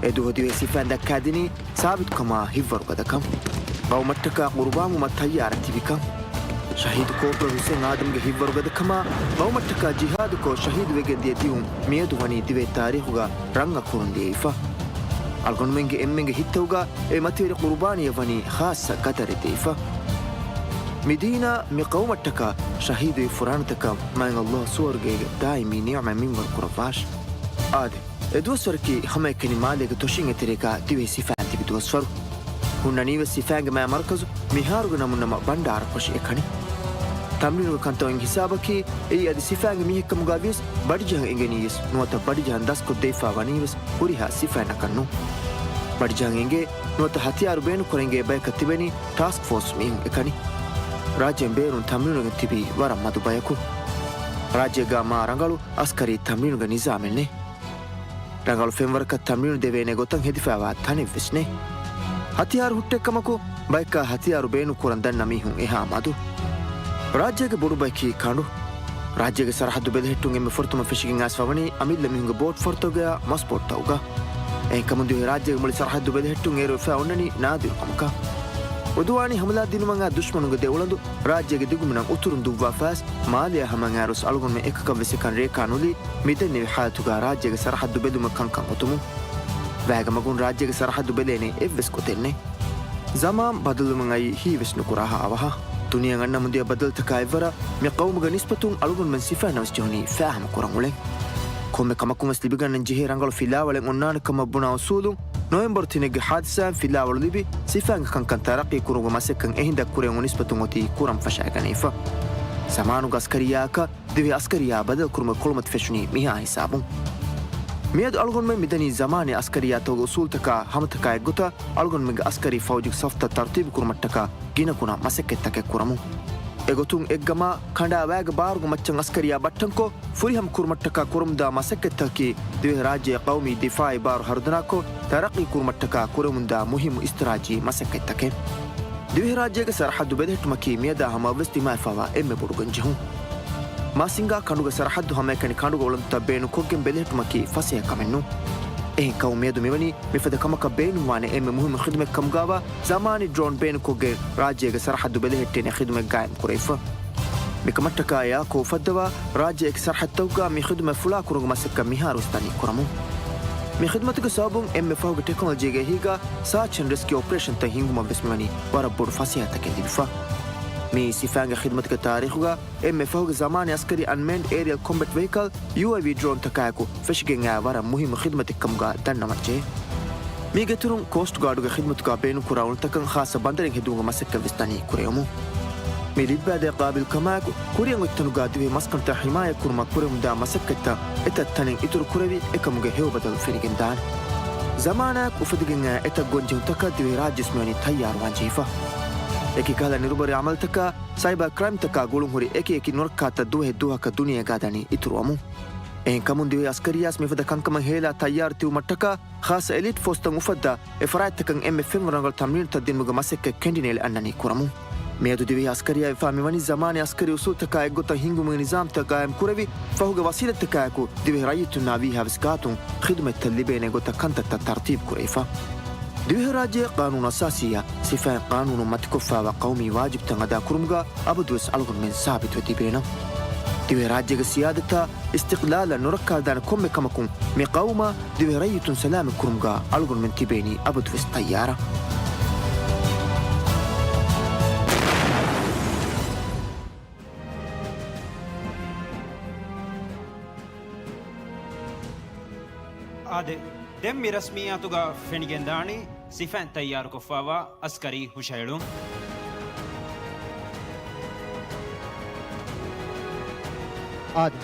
އެދުވަހު ދިވެހި ސިފައިން ދައްކާދިނީ ސާބިތުކަމާ ހިތްވަރުގަދަކަން. ޤައުމަށްޓަކާ ޤުރުބާންވުމަށް ތައްޔާރަށް ތިބިކަން. ޝަހީދު ކޯޕްރަލް ހުސެން އާދަމްގެ ހިތްވަރުގަދަކަމާ، ޤައުމަށްޓަކާ ޖިހާދުކޮށް ޝަހީދުވެގެން ދިޔަ ދިއުން މިއަދު ވަނީ ދިވެހި ތާރީޚުގަ ރަން އަކުރުން ލިޔެވިފަ. އަޅުގަނޑުމެންގެ އެންމެންގެ ހިތްތަކުގަ އެ މަތިވެރި ޤުރުބާނީއަށް ވަނީ ޚާއްޞަ ޤަދަރެއް ދީފަ. މި ދީނާ މި ޤައުމަށްޓަކާ ޝަހީދުވި ފުރާނަތަކަށް މާތް ﷲ ސުވަރުގޭގެ ދާއިމީ ނިޢުމަތް މިންވަރު ކުރައްވާށި. އާދެ، އެ ދުވަސްވަރަކީ ހަމައެކަނި މާލޭގެ ދޮށިން އެތެރޭގަ ދިވެހި ސިފައިން ތިބި ދުވަސްވަރު. ހުންނަނީވެސް ސިފައިންގެ މާތް މަރުކަޒު މިހާރުގެ ނަމުން ނަމަ ބަންޑާރަކޮށި އެކަނި. ތަމްރީނުގެ ކަންތައް އޮތް ހިސާބަކީ އެއީ އަދި ސިފައިންގެ މީހެއްކަމުގަ ވިޔަސް ބަޑިޖަހަން އެނގެނީވެސް ނުވަތަ ބަޑިޖަހަން ދަސްކޮށްދެވިފަ ވަނީވެސް ހުރިހާ ސިފައިންނަކަށް ނޫން. ބަޑިޖަހަން އެނގޭ ނުވަތަ ހަތިޔާރު ބޭނުންކުރަން އެނގޭ ބަޔަކަށް ތިބެނީ ޓާސްކް ފޯސް މީހުން އެކަނި. ރާއްޖޭން ބޭރުން ތަމްރީނުގަ ތިބީ ވަރަށް މަދު ބަޔަކު. ރާއްޖޭގަ މާ ރަނގަޅު އަސްކަރީ ތަމްރީނުގެ ނިޒާމެއް ނެތް. ރަނގަޅު ފެންވަރަކަށް ތަމްރީނު ދެވޭނެ ގޮތަށް ހެދިފައިވާ ތަނެއްވެސް ނެތް. ހަތިޔާރު ހުއްޓެއްކަމަކު، ބަޔަކާ ހަތިޔާރު ބޭނުންކުރަން ދަންނަ މީހުން އެހާ މަދު. ރާއްޖޭގެ ބޮޑު ބަޔަކީ ކަނޑު. ރާއްޖޭގެ ސަރަހައްދު ބެލެހެއްޓުން އެންމެ ފުރަތަމަ ފެށިގެން އައިސްފަ ވަނީ އަމިއްލަ މީހުންގެ ބޯޓް ފަރުތަކުގައި މަސް ބޯޓްތަކުގަ. އެހެންކަމުން ދިވެހިރާއްޖޭގެ މުޅި ސަރަހައްދު ބެލެހެއްޓުން އޭރު އެފައި އޮންނަނީ ނާދިރު ކަމަކަށް. އުދުވާނީ ހަމަލާ ދިނުމަށް އައި ދުޝްމަނުންގެ ދެ އުޅަނދު ރާއްޖޭގެ ދިގުމިނަށް އުތުރުން ދުއްވާފައިސް، މާލެއަށް ހަމައަށް އައިރުސް އަޅުގަނޑުމެން އެކަކަށްވެސް އެކަން ރޭކާ ނުލީ، މިދެންނެވި ހާލަތުގަ ރާއްޖޭގެ ސަރަހައްދު ބެލުމަށް ކަންކަން އޮތުމުން. ވައިގެ މަގުން ރާއްޖޭގެ ސަރަހައްދު ބެލޭނެ އެއްވެސް ގޮތެއް ނެތް. ޒަމާން ބަދަލުވުމަށް އައީ ހީވެސް ނުކުރާހާ އަވަހަށް. ދުނިޔެއަށް އަންނަމުން ދިޔަ ބަދަލުތަކާ އެއްވަރަށް މި ޤައުމުގެ ނިސްބަތުން އަޅުގަނޑުމެން ސިފައިންނަށް ވެސް ޖެހުނީ ފާހަމަ ކުރަން އުޅެން. ކޮންމެ ކަމަކުން ވެސް ލިބިގަންނަން ޖެހޭ ރަނގަޅު ފިލާވަޅެއް އޮންނާނެ ކަމަށް ބުނާ އުސޫލުން، ނޮވެމްބަރު ތިނެއްގެ ހާދިސާއިން ފިލާވަޅު ލިބި، ސިފައިންގެ ކަންކަން ތަރައްޤީ ކުރުމުގެ މަސައްކަތް އެހިނދަށް ކުރިއަށް އޮތް ނިސްބަތުން އޮތީ ކުރަން ފަށައިގަނެވިފަ. ޒަމާނުގެ އަސްކަރިއްޔާއަކަށް ދިވެހި އަސްކަރިއްޔާ ބަދަލުކުރުމުގެ ކުޅަމަތި ފެށުނީ މިހާ ހިސާބުން. މިއަދު އަޅުގަނޑުމެން މިދަނީ ޒަމާނީ އަސްކަރިއްޔާތަކުގެ އުސޫލުތަކާ ހަމަތަކާ އެއްގޮތަށް އަޅުގަނޑުމެންގެ އަސްކަރީ ފައުޖުގެ ސަފުތައް ތަރުތީބު ކުރުމަށްޓަކާ ގިނަގުނަ މަސައްކަތްތަކެއް ކުރަމުން. އެގޮތުން އެއްގަމާ ކަނޑާ ވައިގެ ބާރުގެ މައްޗަށް އަސްކަރިއްޔާ ބައްޓަންކޮށް، ފުރިހަމަ ކުރުމަށްޓަކާ ކުރަމުންދާ މަސައްކަތްތަކަކީ ދިވެހިރާއްޖެ ޤައުމީ ދިފާޢީ ބާރު ހަރުދަނާކޮށް، ތަރައްޤީ ކުރުމަށްޓަކާ ކުރަމުންދާ މުހިއްމު އިސްތިރާޖީ މަސައްކަތްތަކެއް. ދިވެހިރާއްޖޭގެ ސަރަހައްދު ބެލެހެއްޓުމަކީ މިއަދާ ހަމައަށްވެސް ދިމާވެފައިވާ އެންމެ ބޮޑު ގޮންޖެހުން. މާސިންގާ ކަނޑުގެ ސަރަހައްދު ހަމައެކަނި ކަނޑުގެ އުޅަނދުތައް ބޭނުންކޮށްގެން ބެލެހެއްޓުމަކީ ފަސޭހަ ކަމެއް ނޫން. އެހެންކަމުން މިއަދު މިވަނީ މިފަދަ ކަމަކަށް ބޭނުންވާނެ އެންމެ މުހިއްމު ޚިދުމަތް ކަމުގައިވާ ޒަމާނީ ޑްރޯން ބޭނުންކޮށްގެން ރާއްޖޭގެ ސަރަހައްދު ބެލެހެއްޓޭނެ ޚިދުމަތް ގާއިމް ކުރެވިފަ. މިކަމަށްޓަކާ އެއާކޯ އުފައްދަވާ ރާއްޖެ އެކި ސަރަހައްދުތަކުގަ މި ޚިދުމަތް ފުޅާކުރުމުގެ މަސައްކަތް މިހާރުވެސް ދަނީ ކުރަމުން. މި ޚިދުމަތުގެ ސަބަބުން އެންމެ ފަހުގެ ޓެކްނޮލޮޖީގެ އެހީގަ ސާޗް އެންޑް ރެސްކިއު އޮޕަރޭޝަންތައް ހިންގުމަށްވެސް މިވަނީ ވަރަށް ބޮޑު ފަސޭހަތަކެއް ލިބިފަ. މިއީ ސިފައިންގެ ޚިދުމަތުގެ ތާރީޚުގަ އެންމެ ފަހުގެ ޒަމާނީ އަސްކަރީ އަންމޭންޑް އޭރިއަލް ކޮމްބެޓް ވެހިކަލް، ޔޫއޭވީ ޑްރޯންތަކާއެކު ފެށިގެން އައި ވަރަށް މުހިއްމު ޚިދުމަތެއްކަމުގަ ދަންނަވަން ޖެހޭ. މީގެއިތުރުން ކޯސްޓް ގާޑުގެ ޚިދުމަތުގަ ބޭނުންކުރާ އުނދަގޫތައް ޚާއްޞަ ބަނދަރެއް ހެދުމުގެ މަސައްކަތްވެސް ދަނީ ކުރެވެމުން. މި ލިއްބާދޭ ޤާބިލްކަމާއެކު، ކުރިއަށް އޮތްތަނުގަ ދިވެހި މަސްކަނޑުތައް ހިމާޔަތްކުރުމަށް ކުރެވެމުންދާ މަސައްކަތްތައް އެތައް ތަނެއް އިތުރު ކުރެވި އެކަމުގެ ހެޔޮބަދަލު ފެނިގެންދާނެ. ޒަމާނާއެކު އުފެދިގެން އައި އެތައް ގޮންޖެހުންތަކަށް ދިވެހިރާއްޖެވެސް މިވަނީ ތައްޔާރުވާން ޖެހިފަ. އެކި ކަހަލަ ނިރުބަރި އަމަލުތަކާ، ސައިބަރ ކްރައިމްތަކާ ގުޅުންހުރި އެކި އެކި ނުރައްކާތައް ދުވަހެއް ދުވަހަކަށް ދުނިޔޭގަ ދަނީ އިތުރުވަމުން. އެހެންކަމުން ދިވެހި އަސްކަރިއްޔާސް މިފަދަ ކަންކަމަށް ހޭލާ ތައްޔާރު ތިބުމަށްޓަކާ ޚާއްޞަ އެލީޓް ފޯސްތައް އުފައްދާ އެ ފަރާތްތަކަށް އެންމެ ފެންވަރު ރަނގަޅު ތަމްރީނުތައް ދިނުމުގެ މަސައްކަތް ކެނޑިނޭލް އަންނަނީ ކުރަމުން. މިއަދު ދިވެހި އަސްކަރިއްޔާ ވެފާ މިވަނީ ޒަމާނީ އަސްކަރީ އުސޫލުތަކާ އެއްގޮތަށް ހިންގުމުގެ ނިޒާމްތައް ގާއިމް ކުރެވި، ފަހުގެ ވަސީލަތްތަކާއެކު ދިވެހި ރައްޔިތުންނާ ވީހާވެސް ގާތުން ޚިދުމަތްތައް ލިބޭނެ ގޮތަށް ކަންތައްތައް ތަރުތީބު ކުރެވިފަ. ދިވެހިރާއްޖެ ޤާނޫނު އަސާސީއާ ސިފައިން ޤާނޫނުން މަތިކޮށްފައިވާ ޤައުމީ ވާޖިބުތައް އަދާކުރުމުގާ އަބަދުވެސް އަޅުގަނޑުމެން ސާބިތުވެ ތިބޭނަން. ދިވެހިރާއްޖޭގެ ސިޔާދަތާ، އިސްތިޤްލާލަށް ނުރައްކާލަދާނެ ކޮންމެ ކަމަކުން މި ޤައުމާ ދިވެހި ރައްޔިތުން ސަލާމަތް ކުރުމުގާ އަޅުގަނޑުމެން ތިބޭނީ އަބަދުވެސް ތައްޔާރަށް. އާދެ، ދެން މި ރަސްމިއްޔާތުގަ ފެނިގެންދާނީ ސިފައިން ތައްޔާރުކޮށްފައިވާ އަސްކަރީ ހުށަހެޅުން. އާދެ،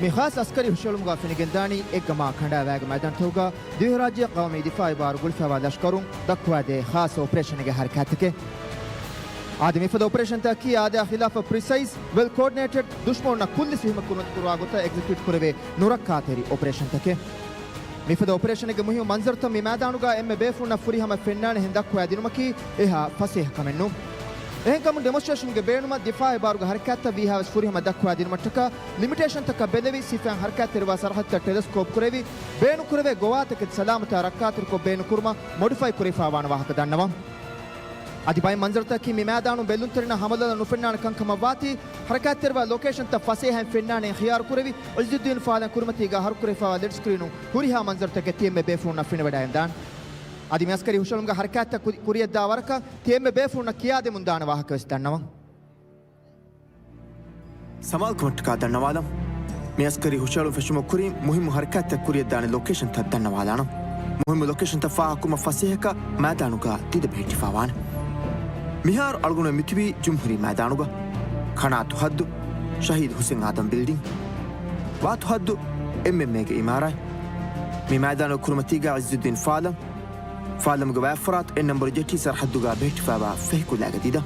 މި ޚާއްޞަ އަސްކަރީ ހުށަހެޅުމުގަ ފެނިގެންދާނީ އެއްގަމާ ކަނޑާވާގެ މައިދާންތަކުގަ ދިވެހިރާއްޖެ ޤައުމީ ދިފާޢީ ބާރު ގުޅިފައިވާ ލަޝްކަރުން ދައްކުވާދޭ ޚާއްޞަ އޮޕަރޭޝަނެއްގެ ހަރަކާތްތަކެއް. އާދެ، މިފަދަ އޮޕަރޭޝަންތަކަކީ އާދައާ ޚިލާފަށް ޕްރިސައިޒް، ވެލް ކޯޑިނޭޓެޑް، ދުޝްމަނުންނަށް ކުއްލި ސިހުމަތް ކުރިމަތިކުރުވާ ގޮތަށް އެގްޒިކިއުޓް ކުރެވޭ ނުރައްކާތެރި އޮޕަރޭޝަންތަކެއް. މިފަދަ އޮޕަރޭޝަނެއްގެ މުހިއްމު މަންޒަރުތައް މި މައިދާނުގަ އެންމެ ބޭފުޅުންނަށް ފުރިހަމަ ފެންނާނެހެން ދައްކުވާ ދިނުމަކީ އެހާ ފަސޭހަ ކަމެއް ނޫން. އެހެންކަމުން ޑެމޮންސްޓްރޭޝަންގެ ބޭނުމަށް ދިފާޢީ ބާރުގެ ހަރަކާތްތައް ވީހާވެސް ފުރިހަމަ ދައްކުވާ ދިނުމަށްޓަކާ ލިމިޓޭޝަންތަކަށް ބެލެވި ސިފައިން ހަރަކާތްތެރިވާ ސަރަހައްދުތައް ޓެލެސްކޯޕް ކުރެވި، ބޭނުންކުރެވޭ ގޮވާތަކެތި ސަލާމަތާ ރައްކާތެރިކޮށް ބޭނުންކުރުމަށް މޮޑިފައި ކުރެވިފައިވާނެ ވާހަކަ ދަންނަވަން. އަދި ބައެއް މަންޒަރުތަކަކީ މި މައިދާނުން ބެއްލުންތެރިންނަށް ހަމަލާލަން ނުފެންނާނެ ކަންކަމަށް ވާތީ، ހަރަކާތްތެރިވާ ލޮކޭޝަންތައް ފަސޭހައިން ފެންނާނެހެން ޚިޔާރު ކުރެވި، ޢިއްޒުއްދީން ފާލަން ކުރިމަތީގަ ހަރުކުރެވިފައިވާ ލެޑް ސްކްރީނުން ހުރިހާ މަންޒަރުތަކެއް ތިއެންމެ ބޭފުޅުންނަށް ފެނިވަޑައިގެންދާނެ. އަދި މި އަސްކަރީ ހުށަހެޅުމުގެ ހަރަކާތްތައް ކުރި-، ކުރިއަށްދާ ވަރަކަށް ތިއެންމެ ބޭފުޅުންނަށް ކިޔާދެމުންދާނެ ވާހަކަވެސް ދަންނަވަން. ސަމާލުކަމަށްޓަކާ ދަންނަވާލަން. މި އަސްކަރީ ހުށަހެޅުން ފެށުމަށް ކުރިން މުހިއްމު ހަރަކާތްތައް ކުރިއަށްދާނެ ލޮކޭޝަންތައް ދަންނަވާލާނަން. މުހިއްމު ލޮކޭޝަންތައް ފާހަގަކުރުމަށް ފަސޭހަކަށް މައިދާނުގަ ތި ދެ ބެހެއްޓިފައިވާނެ. މިހާރު އަޅުގަނޑު މިތިބީ ޖުމްހޫރީ މައިދާނުގަ. ކަނާތު ހައްދު، ޝަހީދު ހުސެން އާދަމް ބިލްޑިން. ވާތު ހައްދު، އެމްއެމްއޭގެ އިމާރާތް. މި މައިދާނުގެ ކުރިމަތީގަ ޢިއްޒުއްދީން ފާލަން، ފާލަމުގެ ވާތްފަރާތު އެއް ނަންބަރު ޖެޓީ ސަރަހައްދުގަ ބެހެއްޓިފައިވާ ފެހިކުލައިގެ ދިދަ.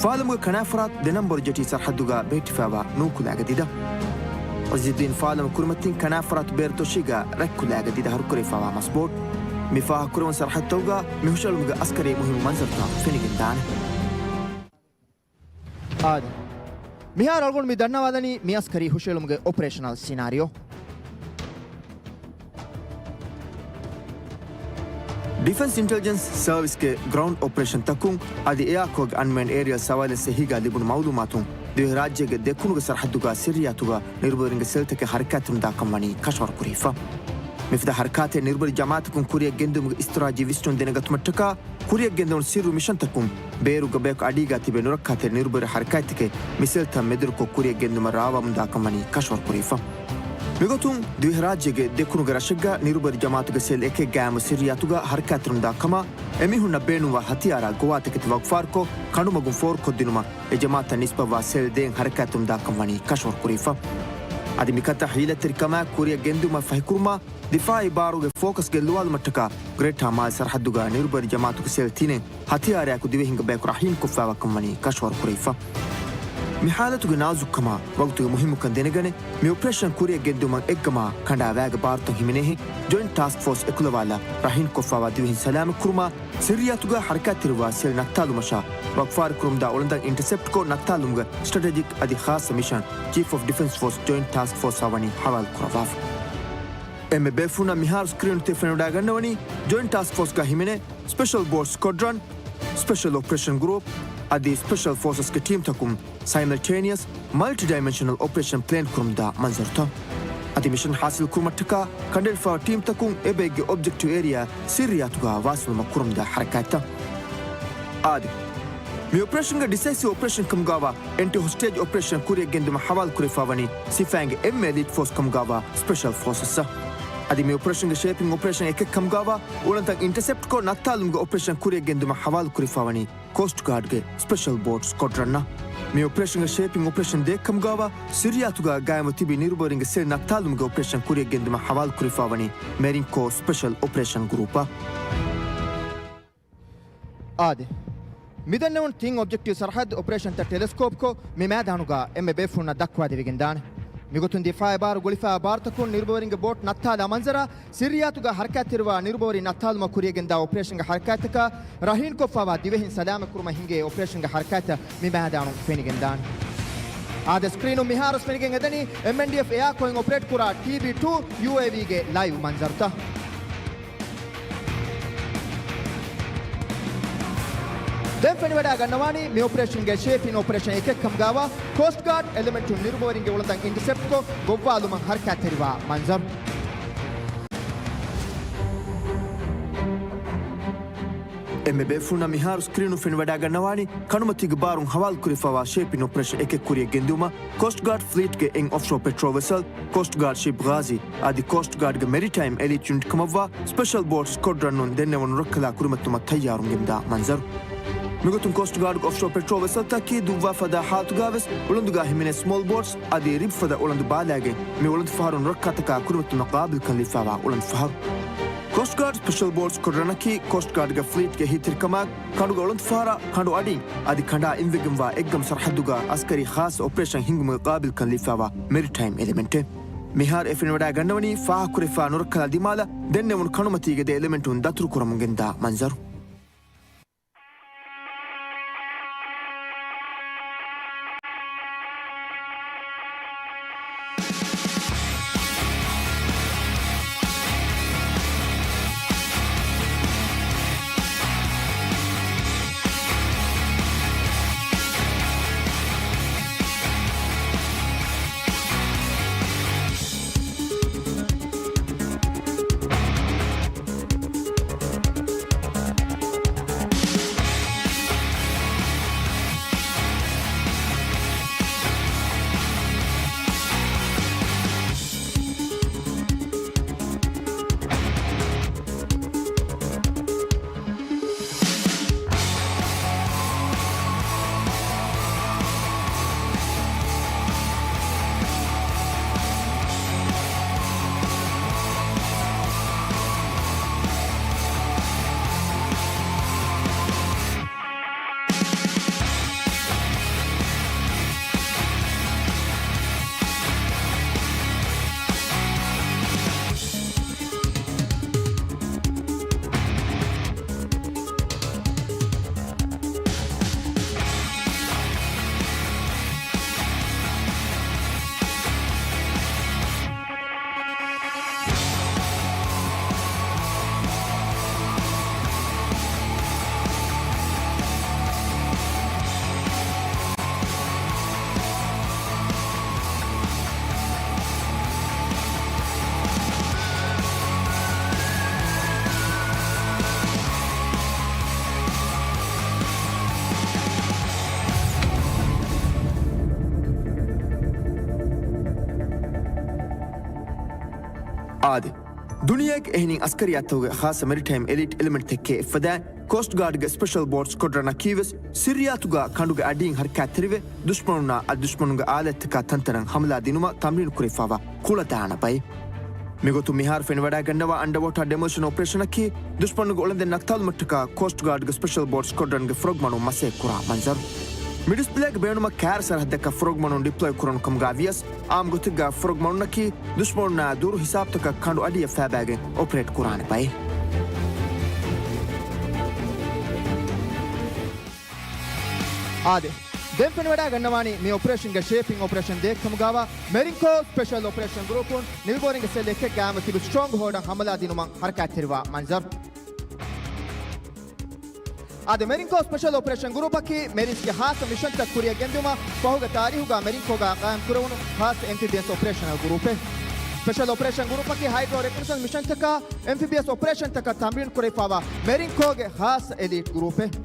ފާލަމުގެ ކަނާތްފަރާތު ދެ ނަންބަރު ޖެޓީ ސަރަހައްދުގަ ބެހެއްޓިފައިވާ ނޫކުލައިގެ ދިދަ. ޢިއްޒުއްދީން ފާލަމު ކުރިމަތިން ކަނާތްފަރާތު ބޭރު ތޮށީގަ ރަތްކުލައިގެ ދިދަ ހަރުކުރެވިފައިވާ މަސްބޯޓް. މި ފާހަގަކުރެވުނު ސަރަހައްދުތަކުގަ މި ހުށަހެޅުމުގެ އަސްކަރީ މުހިއްމު މަންޒަރުތައް ފެނިގެންދާނެ. އާދެ، މިހާރު އަޅުގަނޑު މި ދަންނަވާލަނީ މި އަސްކަރީ ހުށަހެޅުމުގެ އޮޕަރޭޝަނަލް ސިނާރިއޯ. ޑިފެންސް އިންޓެލިޖެންސް ސަރވިސްގެ ގްރައުންޑް އޮޕަރޭޝަންތަކުން އަދި އެއާކޯގެ އަންމޭންޑް އޭރިއަލް ސަވައިލެންސް އެހީގަ ލިބުނު މައުލޫމާތުން، ދިވެހިރާއްޖޭގެ ދެކުނުގެ ސަރަހައްދުގަ ސިއްރިއްޔާތުގަ ނިރުބަރިންގެ ސެލްތަކެއް ހަރަކާތްތެރިވަމުންދާ ކަންވަނީ ކަށަވަރު ކުރެވިފަ. މިފަދަ ހަރަކާތެއް ނިރުބަރި ޖަމާއަތަކުން ކުރިއަށް ގެންދިއުމުގެ އިސްތިރާޖީ ވިސްނުން ދެނެގަތުމަށްޓަކާ، ކުރިއަށް ގެންދަވަން ސިއްރު މިޝަންތަކުން ބޭރުގަ ބަޔަކު އަޑީގަ ތިބޭ ނުރައްކާތެރި ނިރުބަރި ހަރަކާތްތަކެއް މި ސެލްތައް މެދުވެރިކޮށް ކުރިއަށް ގެންދުމަށް ރާވާމުންދާ ކަންވަނީ ކަށަވަރު ކުރެވިފަ. މިގޮތުން ދިވެހިރާއްޖޭގެ ދެކުނުގެ ރަށެއްގަ ނިރުބަރި ޖަމާއަތުގެ ސެލް އެކެއް ގާއިމު ސިއްރިއްޔާތުގަ ހަރަކާތްތެރިވަމުންދާ ކަމަށް އެމީހުންނަށް ބޭނުންވާ ހަތިޔާރާ ގޮވާތަކެތި ވަގުފާރުކޮށް ކަނޑުމަގުން ފޯރުކޮށްދިނުމަށް އެ ޖަމާއަތަށް ނިސްބަތްވާ ސެލް ދޭން ހަރަކާތްތެރިވަމުންދާ ކަންވަނީ ކަށަވަރު ކުރެވިފަ. އަދި މިކަންތައް ހީލަތެރިކަމާއެކު ކުރިއަށް ގެންދިއުމަށް ފަހިކުރުމަށް ދިފާއީ ބާރުގެ ފޯކަސް ގެއްލުވާލުމަށްޓަކާ ގްރޭޓާ މާލެ ސަރަހައްދުގަ ނިރުބަރި ޖަމާއަތުގެ ސެލް ތިނެއް ހަތިޔާރާއެކު ދިވެހިންގެ ބަޔަކު ރަހީނުކޮށްފައިވާ ކަންވަނީ ކަށަވަރު ކުރެވިފަ. މި ހާލަތުގެ ނާޒުކުކަމާ ވަގުތުގެ މުހިއްމުކަން ދެނެގަނެ، މި އޮޕަރޭޝަން ކުރިއަށް ގެންދިއުމަށް އެއްގަމާ ކަނޑާވާގެ ބާރުތައް ހިމެނޭހެން ޖޮއިންޓް ޓާސްކް ފޯސް އެކުލަވާލާ ރަހީނުކޮށްފައިވާ ދިވެހިން ސަލާމަތްކުރުމަށް ސިއްރިއްޔާތުގަ ހަރަކާތްތެރިވާ ސެލް ނައްތާލުމަށާ ވަގުފާރުކުރަމުންދާ އުޅަނދަން އިންޓަސެޕްޓްކޮށް ނައްތާލުމުގެ ސްޓްރެޓެޖިކް އަދި ޚާއްޞަ މިޝަން ޗީފް އޮފް ޑިފެންސް ފޯސް ޖޮއިންޓް ޓާސްކް ފޯސްއާ ވަނީ ހަވާލު ކުރައްވާފަ. އެންމެ ބޭފުޅުންނަށް މިހާރު ސްކްރީނު ތި ފެނިވަޑައިގަންނަވަނީ ޖޮއިންޓް ޓާސްކް ފޯސްގަ ހިމެނޭ ސްޕެޝަލް ބޯޓް ސްކޮޑްރަން، ސްޕެޝަލް އޮޕަރޭޝަން ގްރޫޕް އަދި ސްޕެޝަލް ފޯސަސްގެ ޓީމްތަކުން ސައިމަލްޓޭނިއަސް މަލްޓި ޑައިމެންޝަނަލް އޮޕަރޭޝަން ޕްލޭން ކުރަމުންދާ މަންޒަރުތައް. އަދި މިޝަން ހާސިލް ކުރުމަށްޓަކާ ކަނޑައެޅިފައިވާ ޓީމްތަކުން އެބައެއްގެ އޮބްޖެކްޓިވް އޭރިއާ ސިއްރިއްޔާތުގަ ވާސިލުމަށް ކުރަމުންދާ ހަރަކާތްތައް. އާދެ، މި އޮޕަރޭޝަންގެ ޑިސައިސިވް އޮޕަރޭޝަން ކަމުގާވާ އެންޓި ހޮސްޓޭޖް އޮޕަރޭޝަން ކުރިއަށް ގެންދިއުމަށް ހަވާލު ކުރެވިފައިވަނީ ސިފައިންގެ އެންމެ އެލީޓް ފޯސް ކަމުގާވާ ސްޕެޝަލް ފޯސަސްއަށް. އަދި މި އޮޕަރޭޝަންގެ ޝޭޕިން އޮޕަރޭޝަން އެކެއް ކަމުގާވާ އުޅަނދަން އިންޓަސެޕްޓްކޮށް ނައްތާލުމުގެ އޮޕަރޭޝަން ކުރިއަށް ގެންދިއުމަށް ހަވާލު ކުރެވިފައިވަނީ ކޯސްޓް ގާޑްގެ ސްޕެޝަލް ބޯޓް ސްކޮޑްރަންއަށް. މި އޮޕަރޭޝަންގެ ޝޭޕިން އޮޕަރޭޝަން ދޭއްކަމުގާވާ ސިރިއްޔާތުގަ ގާއިމްވެ ތިބި ނިރުބަރިންގެ ސެލް ނައްތާލުމުގެ އޮޕަރޭޝަން ކުރިއަށް ގެންދިއުމަށް ހަވާލު ކުރެވިފައިވަނީ މެރިން ކޯ ސްޕެޝަލް އޮޕަރޭޝަން ގްރޫޕަށް. އާދެ، މިދެންނެވުނު ތިން އޮބްޖެކްޓިވް ސަރަހައްދު އޮޕަރޭޝަންތައް ޓެލެސްކޯޕްކޮށް މި މައިދާނުގަ އެންމެ ބޭފުޅުންނަށް ދައްކުވާދެވިގެންދާނެ. މިގޮތުން ދިފާއަށް ބާރު ގުޅިފާ ބާރުތަކުން ނިރުބަވެރިންގެ ބޯޓް ނައްތާލާ މަންޒަރާ، ސިއްރިއާތުގަ ހަރަކާތްތެރިވާ ނިރުބަވެރިން ނައްތާލުމަށް ކުރިޔަށްގެންދާ އޮޕަރޭޝަންގެ ހަރަކާތްތަކަށް ރަހީންކޮށްފާވާ ދިވެހިން ސަލާމަތްކުރުމަށް ހިނގޭ އޮޕަރޭޝަންގެ ހަރަކާތްތައް މި މައިދާނުން ފެނިގެންދާނެ. އާދެ، ސްކްރީނުން މިހާރުވެސް ފެނިގެން އެދެނީ އެމްއެންޑީއެފް އެއާ ކޯއިން އޮޕަރޭޓް ކުރާ ޓީބީ ޓޫ ޔޫއޭވީގެ ލައިވް މަންޒަރުތައް. ދެން ފެނިވަޑައިގަންނަވާނީ މި އޮޕަރޭޝަންގެ ޝޭޕިން އޮޕަރޭޝަން އެކެއްކަމުގައިވާ ކޯސްޓް ގާޑް އެލެމެންޓުން ނިރުބަވެރިންގެ އުޅަނދަށް އިންޓަސެޕްޓްކޮށް ގޮއްވާލުމަށް ހަރަކާތްތެރިވާ މަންޒަރު. އެންމެ ބޭފުޅުންނަށް މިހާރު ސްކްރީނުން ފެނިވަޑައިގަންނަވާނީ ކަނޑުމަތީގެ ބާރުން ހަވާލުކުރެފައިވާ ޝޭޕިން އޮޕަރޭޝަން އެކެއް ކުރިޔަށް ގެންދިއުމަށް ކޯސްޓް ގާޑް ފްލީޓްގެ އެއް އޮފްޝޯ ޕެޓްރޯލް ވެސަލް، ކޯސްޓް ގާޑް ޝިޕް ޣާޒީ އަދި ކޯސްޓް ގާޑްގެ މެރިޓައިމް އެލީޓް ޔުނިޓް ކަމަށްވާ ސްޕެޝަލް ބޯޓް ސްކޮޑްރަނުން ދެންނެވުނު ރައްކަލާ ކުރިމަތިލުމަށް ތައްޔާރުން ގެންދާ މަންޒަރު. މިގޮތުން ކޯސްޓް ގާޑްގެ އޮފްޝޯ ޕެޓްރޯލް ވެސަލްތަކީ ދުއްވާ ފަދަ ހާލަތުގައިވެސް އުޅަނދުގަ ހިމެނޭ ސްމޯލް ބޯޓްސް އަދި ރިބް ފަދަ އުޅަނދު ބާލާގެން މި އުޅަނދު ފަހަރުން ރައްކާތަކާ ކުރިމަތިލުމަށް ގާބިލްކަން ލިބިފައިވާ އުޅަނދު ފަހަރު. ކޯސްޓް ގާޑް ސްޕެޝަލް ބޯޓް ސްކޮޑްރަނަކީ ކޯސްޓް ގާޑްގެ ފްލީޓްގެ އެހީތެރިކަމާއި، ކަނޑުގެ އުޅަނދު ފަހަރާ ކަނޑު އަޑިން އަދި ކަނޑާ އިންވެގެންވާ އެއްގަމު ސަރަހައްދުގަ އަސްކަރީ ޚާއްޞަ އޮޕަރޭޝަން ހިންގުމުގެ ގާބިލްކަން ލިބިފައިވާ މެރިޓައިމް އެލެމެންޓެއް. މިހާރު އެ ފެނިވަޑައިގަންނަވަނީ ފާހަގަކުރެފާ ނުރައްކަލާ ދިމާލަށް ދެންނެވުނު ކަނޑުމަތީގެ ދެ އެލެމެންޓުން ދަތުރުކުރަމުން ގެންދާ މަންޒަރު. އާދެ، ދުނިޔޭގެ އެހެނިން އަސްކަރިއްޔާތަކުގެ ޚާއްޞަ މެރިޓައިމް އެލީޓް އެލެމެންޓްތަކެއް އެއްފަދައިން، ކޯސްޓް ގާޑްގެ ސްޕެޝަލް ބޯޓް ސްކޮޑްރަނަކީވެސް ސިއްރިއާތުގަ ކަނޑުގެ އަޑިން ހަރަކާތްތެރިވެ، ދުޝްމަނުންނާ އަދި ދުޝްމަނުންގެ އާލާތްތަކާ ތަންތަނަށް ހަމަލާ ދިނުމަށް ތަމްރީނު ކުރެފައިވާ ކުޅަދާނަ ބައެއް. މިގޮތުން މިހާރު ފެނިވަޑައިގަންނަވާ އަންޑަވޯޓާ ޑެމޮލިޝަން އޮޕަރޭޝަނަކީ، ދުޝްމަނުންގެ އުޅަނދެއް ނައްތާލުމަށްޓަކާ ކޯސްޓް ގާޑްގެ ސްޕެޝަލް ބޯޓް ސްކޮޑްރަންގެ ފުރޮގު މަޑުން މަސައްކަތް ކުރާ މަންޒަރު. މި ޑިސްޕްލޭގެ ބޭނުމަށް ކާރި ސަރަހައްދަކަށް ފުރޮގު މަޑުން ޑިޕްލޮއި ކުރަން ކަމުގައި ވިޔަސް، އާއްމު ގޮތެއްގަ ފުރޮގު މަޑުންނަކީ ދުޝްމަނުންނާ ދުރު ހިސާބުތަކަށް ކަނޑު އަޑިއަށް ފައިބައިގެން އޮޕަރޭޓް ކުރާނެ ބައެއް. އާދެ، ދެން ފެނިވަޑައިގަންނަވާނީ މި އޮޕަރޭޝަންގެ ޝޭޕިން އޮޕަރޭޝަން ދޭއްކަމުގައިވާ މެރިންކޯ ސްޕެޝަލް އޮޕަރޭޝަން ގްރޫޕުން ނިރުބަވެރިންގެ ސެލް އެކެއް ގާއިމްވެ ތިބި ސްޓްރޯންގް ހޯލްޑަށް ހަމަލާ ދިނުމަށް ހަރަކާތްތެރިވާ މަންޒަރު. އާދެ، މެރިންކޯ ސްޕެޝަލް އޮޕަރޭޝަން ގްރޫޕަކީ މެރިންސްގެ ހާއްސަ މިޝަންތައް ކުރިޔަށް ގެންދިއުމަށް ފަހުގެ ތާރީހުގަ މެރިންކޯގަ ގާއިމް ކުރެވުނު ހާއްސަ އެމްފީބިއަސް އޮޕަރޭޝަނަލް ގްރޫޕެއް. ސްޕެޝަލް އޮޕަރޭޝަން ގްރޫޕަކީ ހައިޑްރޯ ރެކޮނެސަންސް މިޝަންތަކާ، އެމްފީބިއަސް އޮޕަރޭޝަންތަކަށް ތަމްރީނު ކުރެވިފައިވާ މެރިންކޯގެ ހާއްސަ އެލީޓް ގްރޫޕެއް.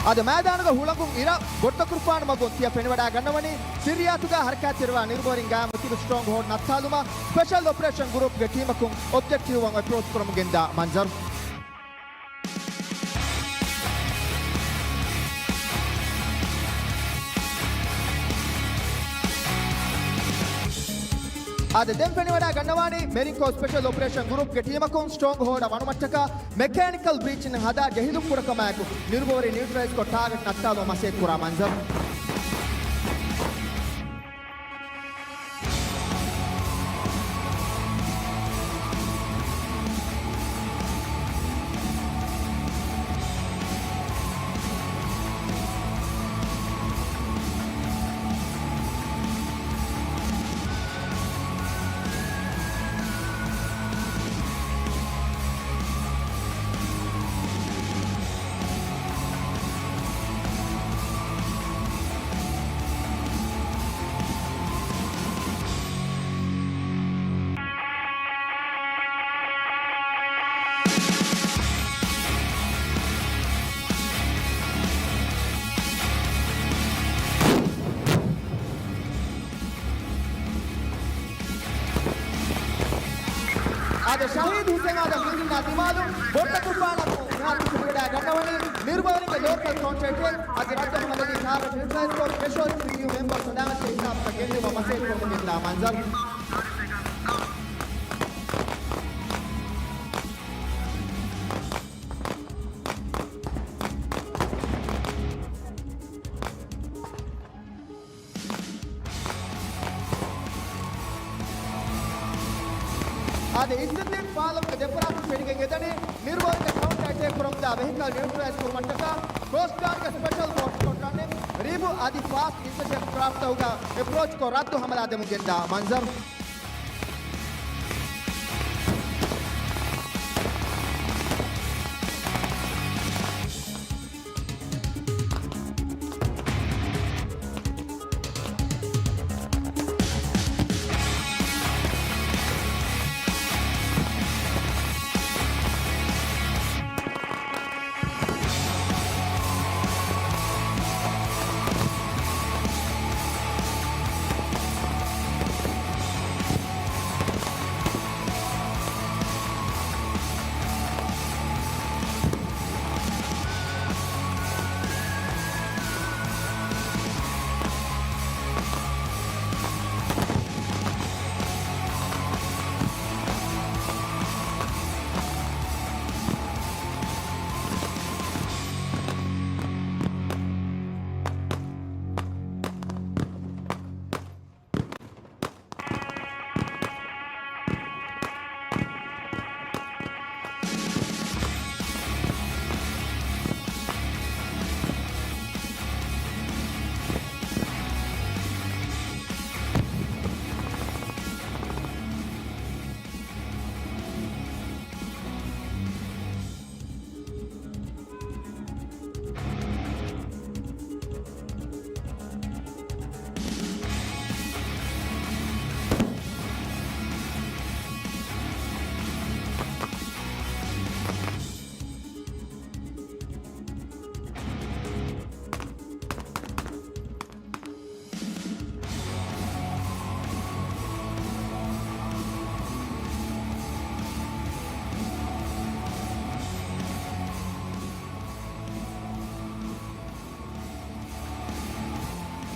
އަދި މައިދާނުގަ ހުޅަނގުން އިރަށް ބޮޑުތަކުރުފާނު މަގުން ތިޔަ ފެނިވަޑައިގަންނަވަނީ، ސިއްރިއާތުގަ ހަރަކާތްތެރިވާ ނިރުބަވެރިން ގާއިމްވެ ތިބި ސްޓްރޯންގް ހޯލްޑް ނައްތާލުމަށް ސްޕެޝަލް އޮޕަރޭޝަން ގްރޫޕްގެ ޓީމަކުން އޮބްޖެކްޓިވް ވަން އެޕްރޯޗް ކުރަމުން ގެންދާ މަންޒަރު. އާދެ، ދެން ފެނިވަޑައިގަންނަވާނީ މެރިންކޯ ސްޕެޝަލް އޮޕަރޭޝަން ގްރޫޕްގެ ޓީމަކުން ސްޓްރޯންގް ހޯލްޑަށް ވަނުމަށްޓަކާ މެކޭނިކަލް ބްރީޗިން ހަދާ ޖެހިލުން ކުޑަކަމާއެކު ނިރުބަވަރި ނިއުޓްރަލައިޒްކޮށް ޓާގެޓް ނައްޓާލުމަށް މަސައްކަތްކުރާ މަންޒަރު. އާދެ، ޝަހީދު ހުސެން އާދަމް ބިލްޑިންގާ ދިމާލު ބޮންޑު ތުފާނަށް މިހާރު ފެނިވަޑައިގަންނަވަނީ ނިރުބަވަރިގެ ލޯކަލް ކޮންޓްރެކްޓަރ އަދި ރައްދަމު ހަލަދީ ކާރަށް ހިލްސް ކޯ ކެޝުއަލްޓީ ރިވިއު މެމްބަރ ސަލާމަތް ހިސާބުތައް ގެއްލުމަށް މަސައްކަތް ކުރަމުން ގެންދާ މަންޒަރު. އާދެ، އިއްޒުއްދީން ފާލުމުގެ ދެފަރާތުން ފެނިގެން އެދަނީ ނިރުބަވަރިގެ ކައުންޓަރ އެޓޭކް ކުރަމުންދާ ވެހިކަލް ނިއުޓްރަލައިޒް ކުރުމަށްޓަކާ ކޯސްޓް ގާޑްގެ ސްޕެޝަލް ފޯސް ސްކޮޑްރަންއިން ރިބު އަދި ފާސްޓް އިންސެޝަން ކްރާފްޓްތަކުގަ އެޕްރޯޗްކޮށް ރައްދު ހަމަލާދެމުން ގެންދާ މަންޒަރު.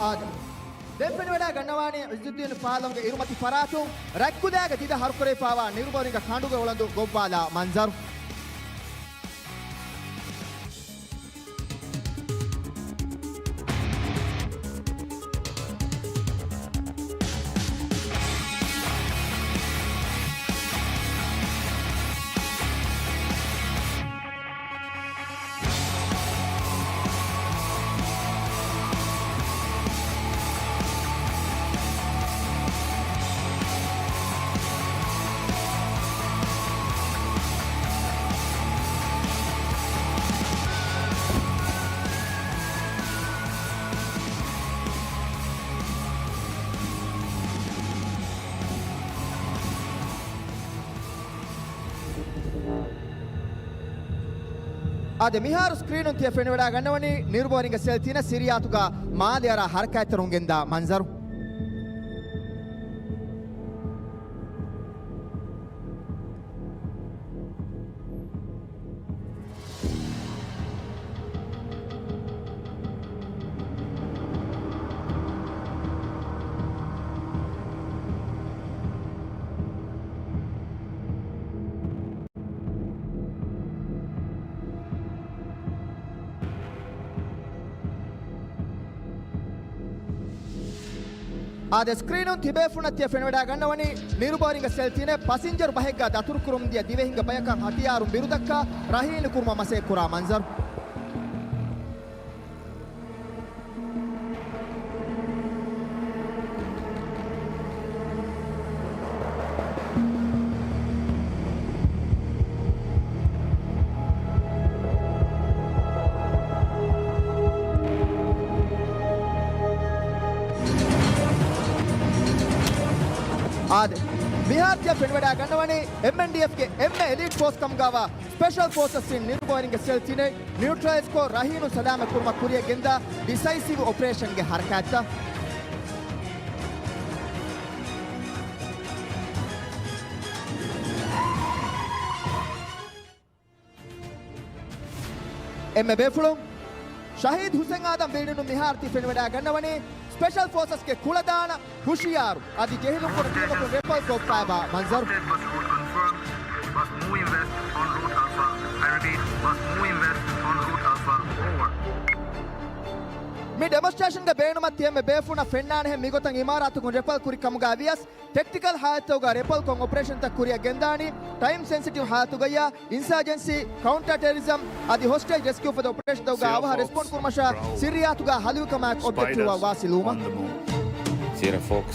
އާދެ، ދެން ފެނިވަޑައިގަންނަވާނީ އިއްޒުއްދީން ފާލުމުގެ އިރުމަތި ފަރާތުން ރަތްކުލައިގެ ދިދަ ހަރުކުރެވިފައިވާ ނިރުބަވަރިގެ ކަނޑުގެ އުޅަނދު ގޮއްވާލާ މަންޒަރު. އާދެ، މިހާރު ސްކްރީނުން ތިޔަ ފެނިވަޑައިގަންނަވަނީ ނިރުބަވަރިންގެ ސެލް ތިނަށް ސިރިއާތުގަ މާލެ އަރާ ހަރަކާތްތެރިވުން ގެންދާ މަންޒަރު. އާދެ، ސްކްރީނުން ތިބޭފުޅުންނަށް ތިޔަ ފެނިވަޑައިގަންނަވަނީ ނިރުބަވަރިންގެ ސެލް ތިނެއް ޕަސިންޖަރު ބަހެއްގާ ދަތުރުކުރުމުން ދިޔަ ދިވެހިންގެ ބަޔަކަށް ހަތިޔާރުން ބިރުދައްކާ ރަހީނު ކުރުމަށް މަސައްކަތްކުރާ މަންޒަރު. އާދެ، މިހާރު ތިޔަ ފެނިވަޑައިގަންނަވަނީ އެމްއެންޑީއެފްގެ އެންމެ އެލީޓް ފޯސް ކަމުގާވާ ސްޕެޝަލް ފޯސަސް އިން ނިރުބަވަރިންގެ ސެލް ތިނެއް ނިއުޓްރަލައިޒްކޮށް، ރަހީނު ސަލާމަތް ކުރުމަށް ކުރިއަށް ގެންދާ ޑިސައިސިވް އޮޕަރޭޝަންގެ ހަރަކާތްތައް. އެންމެ ބޭފުޅުން، ޝަހީދު ހުސެން އާދަމް ބިލްޑިނުން މިހާރު ތި ފެނިވަޑައިގަންނަވަނީ ސްޕެޝަލް ފޯސަސްގެ ކުޅަދާނަ ހުޝިޔާރު އަދި ޖެހިލުން ކުރި ޓީމަކުން ރެޕަލް ކޮށްފައިވާ މަންޒަރު. Must move in west on Route Alpha. I repeat, must move in west on Route Alpha. Over. މި ޑެމޮންސްޓްރޭޝަންގެ ބޭނުމަށް ތި އެންމެ ބޭފުޅުންނަށް ފެންނާނެހެން މިގޮތަށް އިމާރާތުކުން ރެޕަލް ކުރި ކަމުގަ ވިޔަސް، ޓެކްޓިކަލް ހާލަތުގަ ރެޕަލްކޮށް އޮޕަރޭޝަންތައް ކުރިއަށް ގެންދާނީ ޓައިމް ސެންސިޓިވް ހާލަތުގައްޔާ އިންސާޖެންސީ، ކައުންޓަ ޓެރަރިޒަމް އަދި ހޮސްޓޭޖް ރެސްކިއު ފަދަ އޮޕަރޭޝަންތަކުގަ އަވަހަށް ރެސްޕޮންޑް ކުރުމަށާ ސިއްރިއްޔާތުގަ ހަލުވިކަމާއެކު އޮބްޖެކްޓިވްއަށް ވާސިލުވުމަށް. Sierra Fox.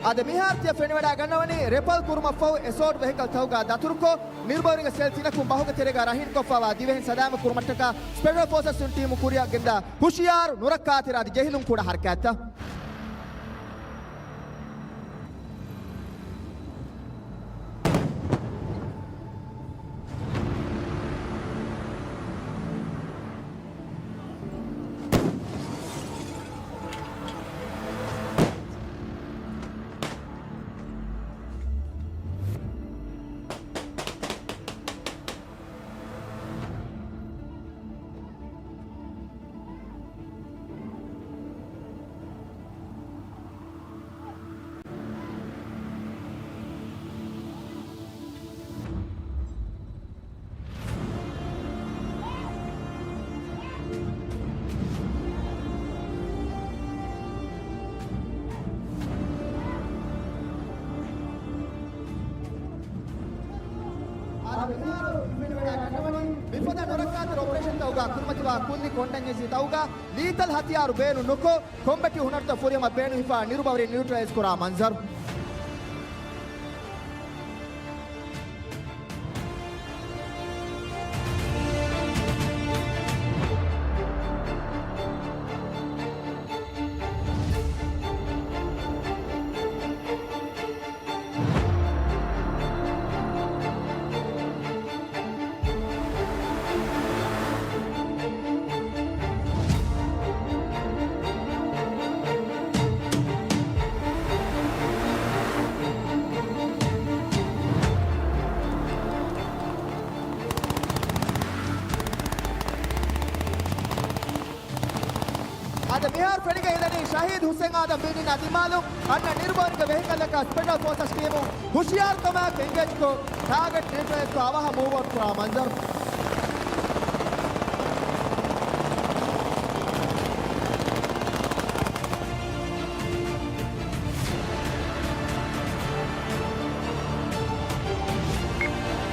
އާދެ، މިހާރު ތިޔަ ފެނިވަޑައިގަންނަވަނީ ރެޕަލް ކުރުމަށްފަހު އެސޯޓް ވެހިކަލްތަކުގަ ދަތުރުކޮށް، ނިރުބަވަރިންގެ ސެލް ތިނަކުން ބަހުގެ ތެރޭގަ ރަހީނުކޮށްފައިވާ ދިވެހިން ސަލާމަތް ކުރުމަށްޓަކާ ސްޕެޝަލް ފޯސަސް ޓީމު ކުރިއަށް ގެންދާ ހުޝިޔާރު، ނުރައްކާތެރި އަދި ޖެހިލުން ކުރާ ހަރަކާތްތައް. މިފަދަ ނުރައްކާތެރި އޮޕަރޭޝަންތަކުގަ ކުރިމަތިވާ ކުއްލި ކޮންޓިންޖެންސީތަކުގަ ލީތަލް ހަތިޔާރު ބޭނުން ނުކޮށް، ކޮމްބެޓިވް ހުނަރުތައް ފުރިހަމަ ބޭނުންވެފަ ނިރުބަވަރިން ނިއުޓްރަލައިޒް ކުރާ މަންޒަރު. އަދި މިހާރު ފެނިގެން އިންނަނީ ޝަހީދު ހުސެން އާދަމް ބިލްޑިން އަށް ދިމާލުން އަންނަ ނިރުބަވަރިންގެ ވެހިކަލްއަކާ ސްޕެޝަލް ފޯސަސް ޓީމު ހުޝިޔާރުކަމާއެކު އެންގޭޖްކޮށް، ޓާގެޓް ނިއުޓްރަލައިޒްކޮށް އަވަހަށް މޫވް އައުޓް ކުރާ މަންޒަރު.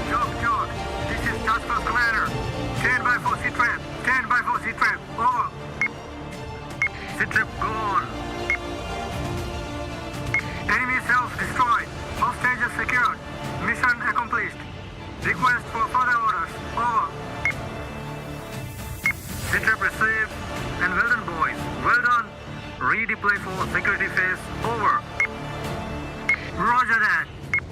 Junkyard, this Security phase over. Roger that.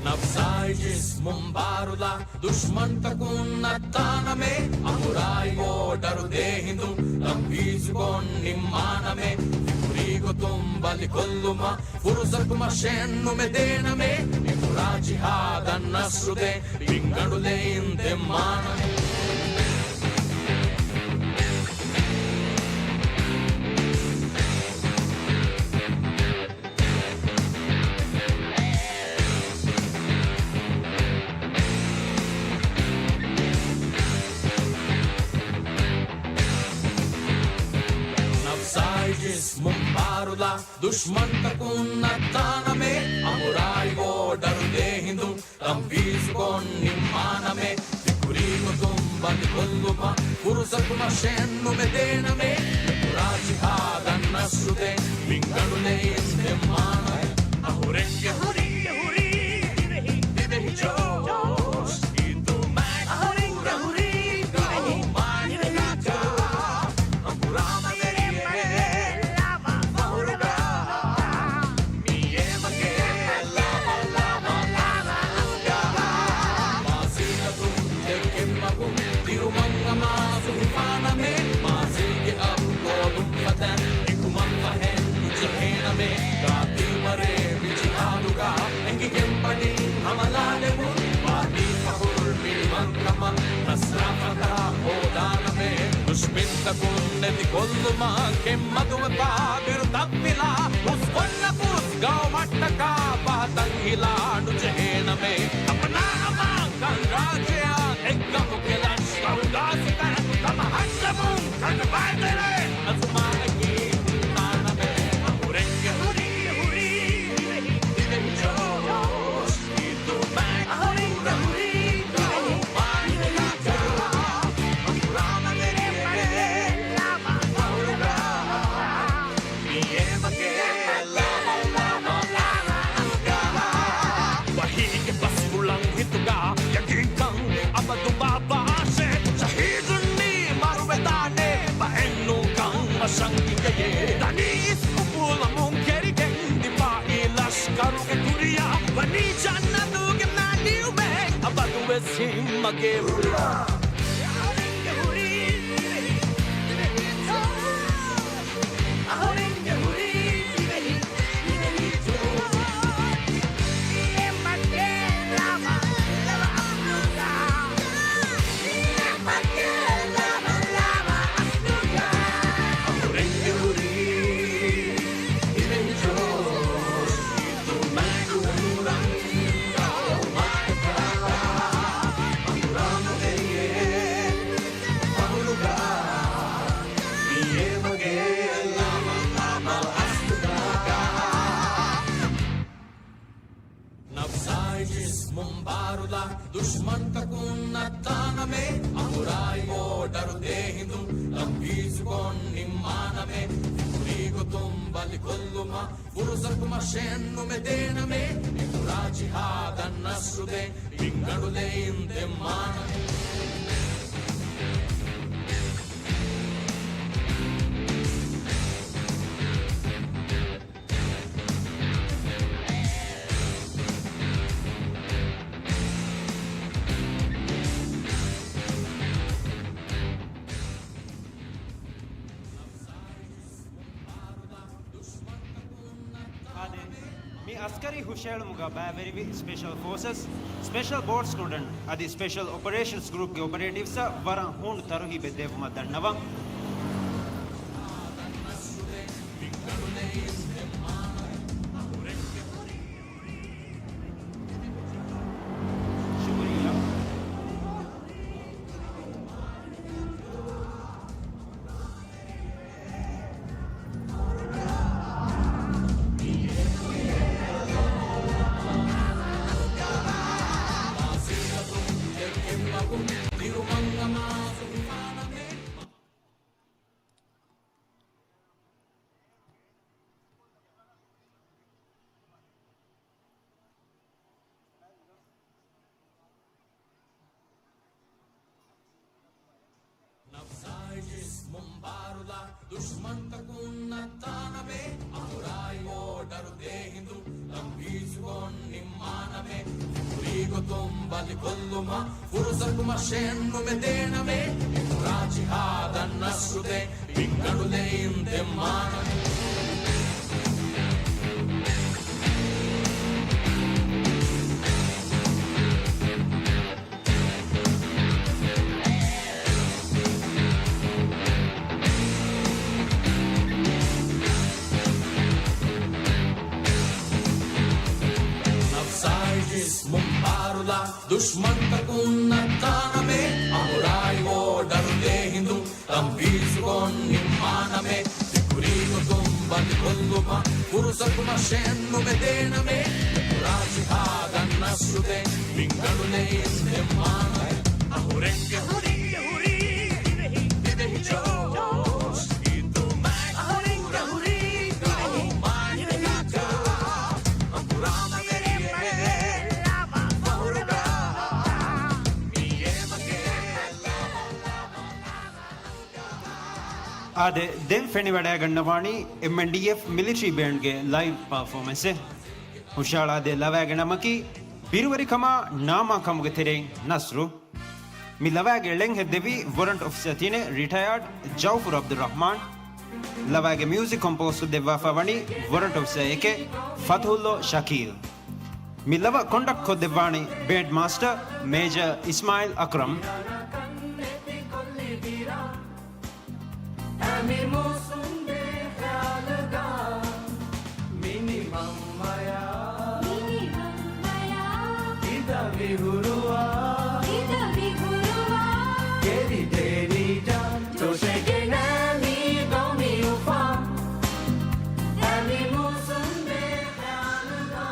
ނަފްސާއި ޖިސްމުން ބާރުލާ ދުޝްމަންތަކުން ނައްތާނަމޭ، އަނބުރާއި އޯޑަރު ދޭ ހިނދުން ތަންފީޒުކޮށް ނިންމާނަމޭ، ފިކުރީ ގޮތުން ބަލިކޮށްލުމަށް ފުރުސަތު މަށެއް ނުމެދޭނަމޭ، މި ކުރާ ޖިހާދަށް ނަސްރުދޭ ބިންގަނޑުލެއިން ދެންމާނަމޭ. ނަފްސާއި ޖިސްމުން ބާރުލާ ދުޝްމަންތަކުން ނައްތާނަމޭ، އަނބުރާއި އޯޑަރު ދޭ ހިނދުން ތަންފީޒުކޮށް ނިންމާނަމޭ، ފިކުރީ ގޮތުން ބަލިކޮށްލުމަށް ފުރުސަތު މަށެއް ނުމެދޭނަމޭ، މި ކުރާ ޖިހާދަށް ނަސްރުދޭ ބިންގަނޑުލެއިން ދެންމާނަމޭ. އަހުރެންގެ ހުރީ، ހުރީ، ދިވެހި، ދިވެހި ޖޯޝް. އީދު މާތް އަހުރެންގެ ހުރީ، ދިވެހި، ދިވެހި ޖޯޝް. އަނބުރާމަ ވެރިއެއް ލާމަ ފަހުރުގަ. މިއޭ މަގޭ ލާމަ، ލާމަ، ލާމަ އަސްގަ. މާސީ ގަތުން ދެއްކެން މަގުން ދިރުމަށް އަމާޒު ހިފާނަމޭ. މާސީގެ އަގު ގޯލުން ފަދައިން ނިކުމަން ފަހެއް ނުޖެހޭނަމޭ. ގާތީމަރޭ މި ޖިހާދުގަ އެނގިގެން ބަޑިން ހަމަލާލެވުން. ވާދީ ފަހުރު މިނިވަންކަމަށް ނަސްރާ ފަތާ ހޯދާނަމޭ. ދުޝްމިންތަކުން ނެތިކޮށްލުމަށް ކެތްމަދުވެފަ ބިރު ތައްވިލާ، ހުސްވަންނަ ފުސް ގައުމަށްޓަކާ ފަހަތަށް ހިލާ ނުޖެހޭނަމޭ. އަމަނާ އަމާންކަން ރާއްޖެއަށް އެއްގަމުގެ ލަޝްކަރުގާ ސިފައިން ހަމަ ހައްޓަމުން ކަނޑުވާތެރޭ އަޒުމާއަކީ ހިންނާނަމޭ. އަހުރެންގެ ހުރީ، ހުރީ، ދިވެހި ޖޯޝް. އަހުރެންގެ ހުރީ، ދިވެހި، ދިވެހި ޖޯޝް. އަނބުރާމަ ވެރިއެއް ލާމަ ފަހުރުގަ. މިއޭ މަގޭ ވަހީގެ ބަސްފުޅަށް ހިތުގަ ޔަގީންކަން އަބަދު ބާއްވާށޭ. ޝަހީދުންނީ މަރުވެދާނެ ބައެއް ނޫންކަން މަށަށް އިނގެޔޭ. ދަނީ އިސް އުފުލަމުން ކެރިގެން ދިފާއީ ލަޝްކަރުގެ ކުރިއަށް ވަނީ ޖަންނަތުގެ މާލިއުމެއް އަބަދުވެސް ހިތްމަގޭ ހުރި. ނަފްސާއި ޖިސްމުން ބާރުލާ ދުޝްމަންތަކުން ނައްތާނަމޭ. އަނބުރާއި އޯޑަރު ދޭ ހިނދުން ތަންފީޒުކޮށް ނިންމާނަމޭ. ފިކުރީ ގޮތުން ބަލިކޮށްލުމަށް ފުރުސަތު މަށެއް ނުމެދޭނަމޭ. މި ކުރާ ޖިހާދަށް ނަސްރުދޭ ބިންގަނޑުލެއިން ދެންމާނަމޭ. އާދެ، މި އަސްކަރީ ހުށައެޅުމުގަ ބައިވެރިވި ސްޕެޝަލް ފޯސަސް، ސްޕެޝަލް ބޯޓް ސްކޮޑަން އަދި ސްޕެޝަލް އޮޕަރޭޝަންސް ގްރޫޕްގެ އޮޕަރޭޓިވްސްއަށް ވަރަށް ހޫނު ތަރުހީބެއް ދެއްވުމަށް ދަންނަވަން. ޝުކުރިއްޔާ. ނަފްސާއި ޖިސްމުން ބާރުލާ ދުޝްމަންތަކުން ނައްތާނަމޭ. އަނބުރާ ދޭހިނދު ތަންފީޒުކޮށް ނިންމާނަމޭ. ކުރީގޮތުން ބަލިކޮށްލުމަށް ފުރުސަތު މަށެއް ނުމެދޭނަމޭ. އިމުރާ ޖިހާދަށް ނަސްރުދޭ. ބިންގަނޑުލެއިން ދެންމާނަމޭ. ނަފްސާއި ޖިސްމުން ބާރުލާ ދުޝްމަންތަކުން ނައްތާނަމޭ. އަމުރާއި އޯޑަރު ދޭހިނދު ތަންފީޒުކޮށް ނިންމާނަމޭ. ތިކުރީގޮތުން ބަލިކޮށްލުމަށް ފުރުސަތު މަށެއް ނުމެދޭނަމޭ. އިމުރާ ޖިހާދަށް ނަސްރުދޭ. ބިންގަނޑުލެއިން ދެންމާނަމޭ. އަހުރެންގެ ހުރީ ދިވެހި ޖޯޝް. އަހުރެންގެ ހުރީ ދިވެހި ޖޯޝް. އާދެ، ދެން ފެނިވަޑައިގަންނަވާނީ އެމްއެންޑީއެފް މިލިޓަރީ ބޭންޑްގެ ލައިވް ޕާފޯމެންސެއް. ހުށައަޅާދޭ ލަވައިގެ ނަމަކީ ބިރުވެރިކަމާ ނާމާ ކަމުގެ ތެރެއިން ނަސްރު. މި ލަވައިގެ ޅެން ހެއްދެވީ ވޮރަންޓް އޮފިސަރ ތިނެއް ރިޓަޔާޑް ޖައުފަރު އަބްދުއްރަހްމާން. ލަވައިގެ މިއުޒިކް ކޮމްޕޯޒްކޮށްދެއްވާފަ ވަނީ ވޮރަންޓް އޮފިސަރ އެކެއް ފަތުހުﷲ ޝަކީލް. މި ލަވަ ކޮންޑަކްޓް ކޮށްދެއްވާނީ ބޭންޑް މާސްޓަރ މޭޖަރ އިސްމާއިލް އަކްރަމް. އެމި މޫސުންދޭ ޚިޔާލުގަ މިނިމަންމަޔާ، މިނިމަންމަޔާ ހިތަށް ވިހުރުވާ، ހިތަށް ވިހުރުވާ ކެރި ޑޭނީޓަށް ޖޯޝެއް ގެނައިމީ ގައުމީ އުފާ. އެމި މޫސުންދޭ ޚިޔާލުގަ.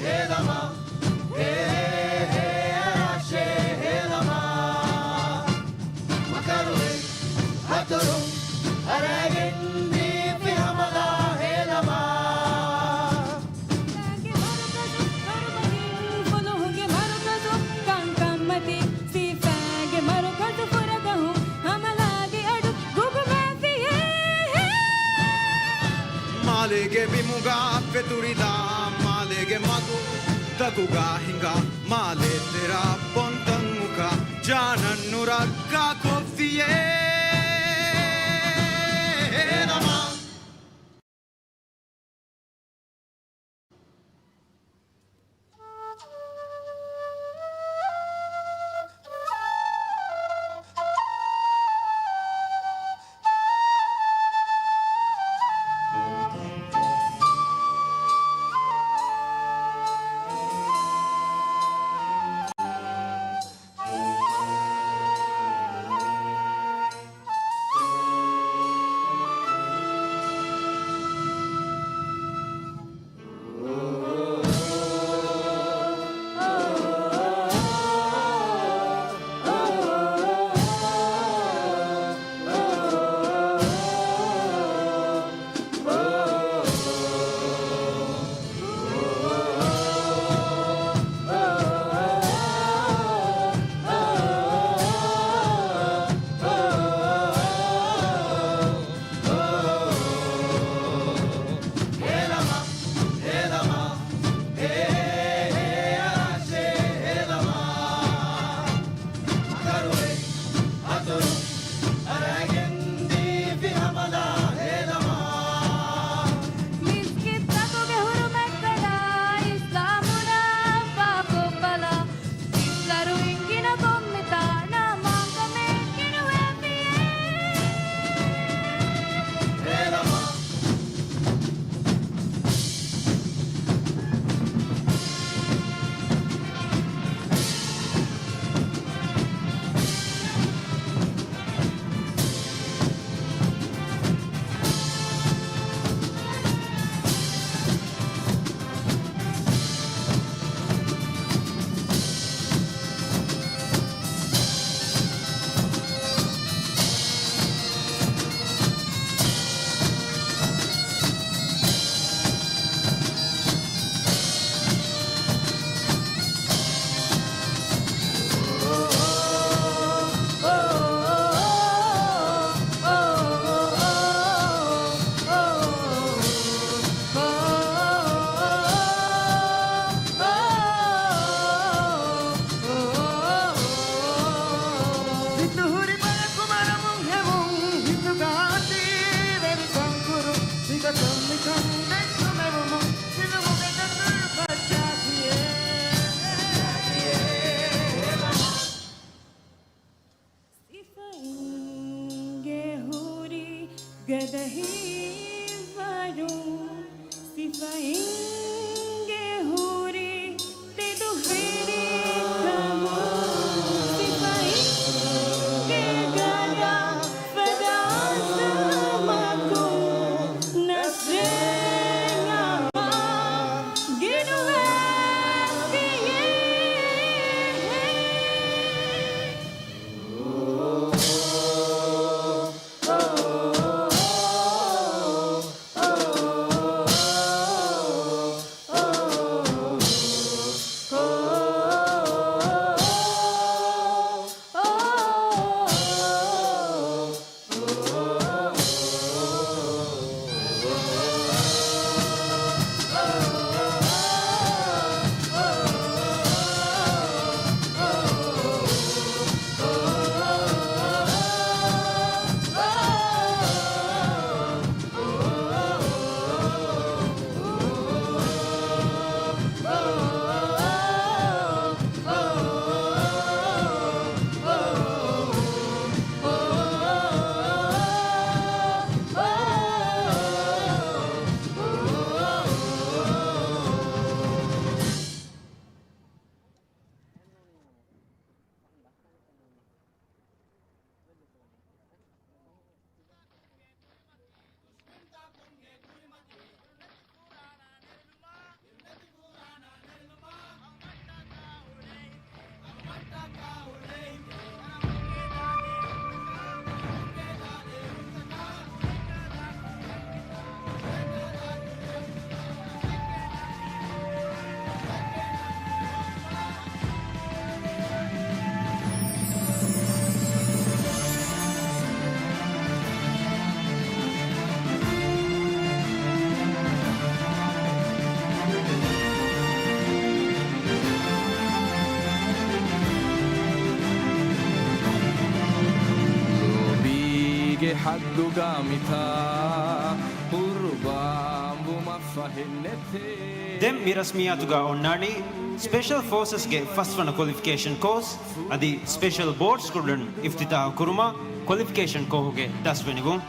ހޭލަމާ، ހޭ، ހޭ، ހޭ، އަރާށޭ، ހޭލަމާ. މަކަރުވެރި ހަތުރު އަރާގެން ދީފި ހަމަލާ ހޭލަމާ. ގެ މަރުކަޒު، ފޮލުހުގެ މަރުކަޒު، ކަންކަންމަތީ، ސީފާގެ މަރުކަޒު، ފުރަގަހު ހަމަލާގެ އަޑު ގުގުމާފިޔޭ. މާލޭގެ ބިމުގަ ފެތުރިލާ، މާލޭގެ މަގު ތަކުގަ ހިނގާ، މާލޭ ތެރާ ބޮންތަން އުކާ، ޖާނަން ނުރައްކާ ކޮށްފިޔޭ. ހޭލަމާ. ގަދަ ހިތްވަރު ސިފައިންގެ ހުރި ތެދު ހިރި ކަމުން ސިފައިންގެ ގަދަ ފަދަ އަޒަމަކުން ނަސްރެއް ނަމާ ގެނުވެފިއޭ. ލޯބީގެ ޙައްދުގަ މިތާ ޤުރުބާންވުމަށް ފަހެއް ނެތޭ. ދެން މި ރަސްމިއްޔާތުގަ އޮންނާނީ ސްޕެޝަލް ފޯސަސްގެ ފަސްވަނަ ކޮލިފިކޭޝަން ކޯސް އަދި ސްޕެޝަލް ބޯޓް ސްކޮޑްރަން އިފްތިތާޙު ކުރުމަށް ކޮލިފިކޭޝަން ކޯހުގެ ދަސްވެނިވުން.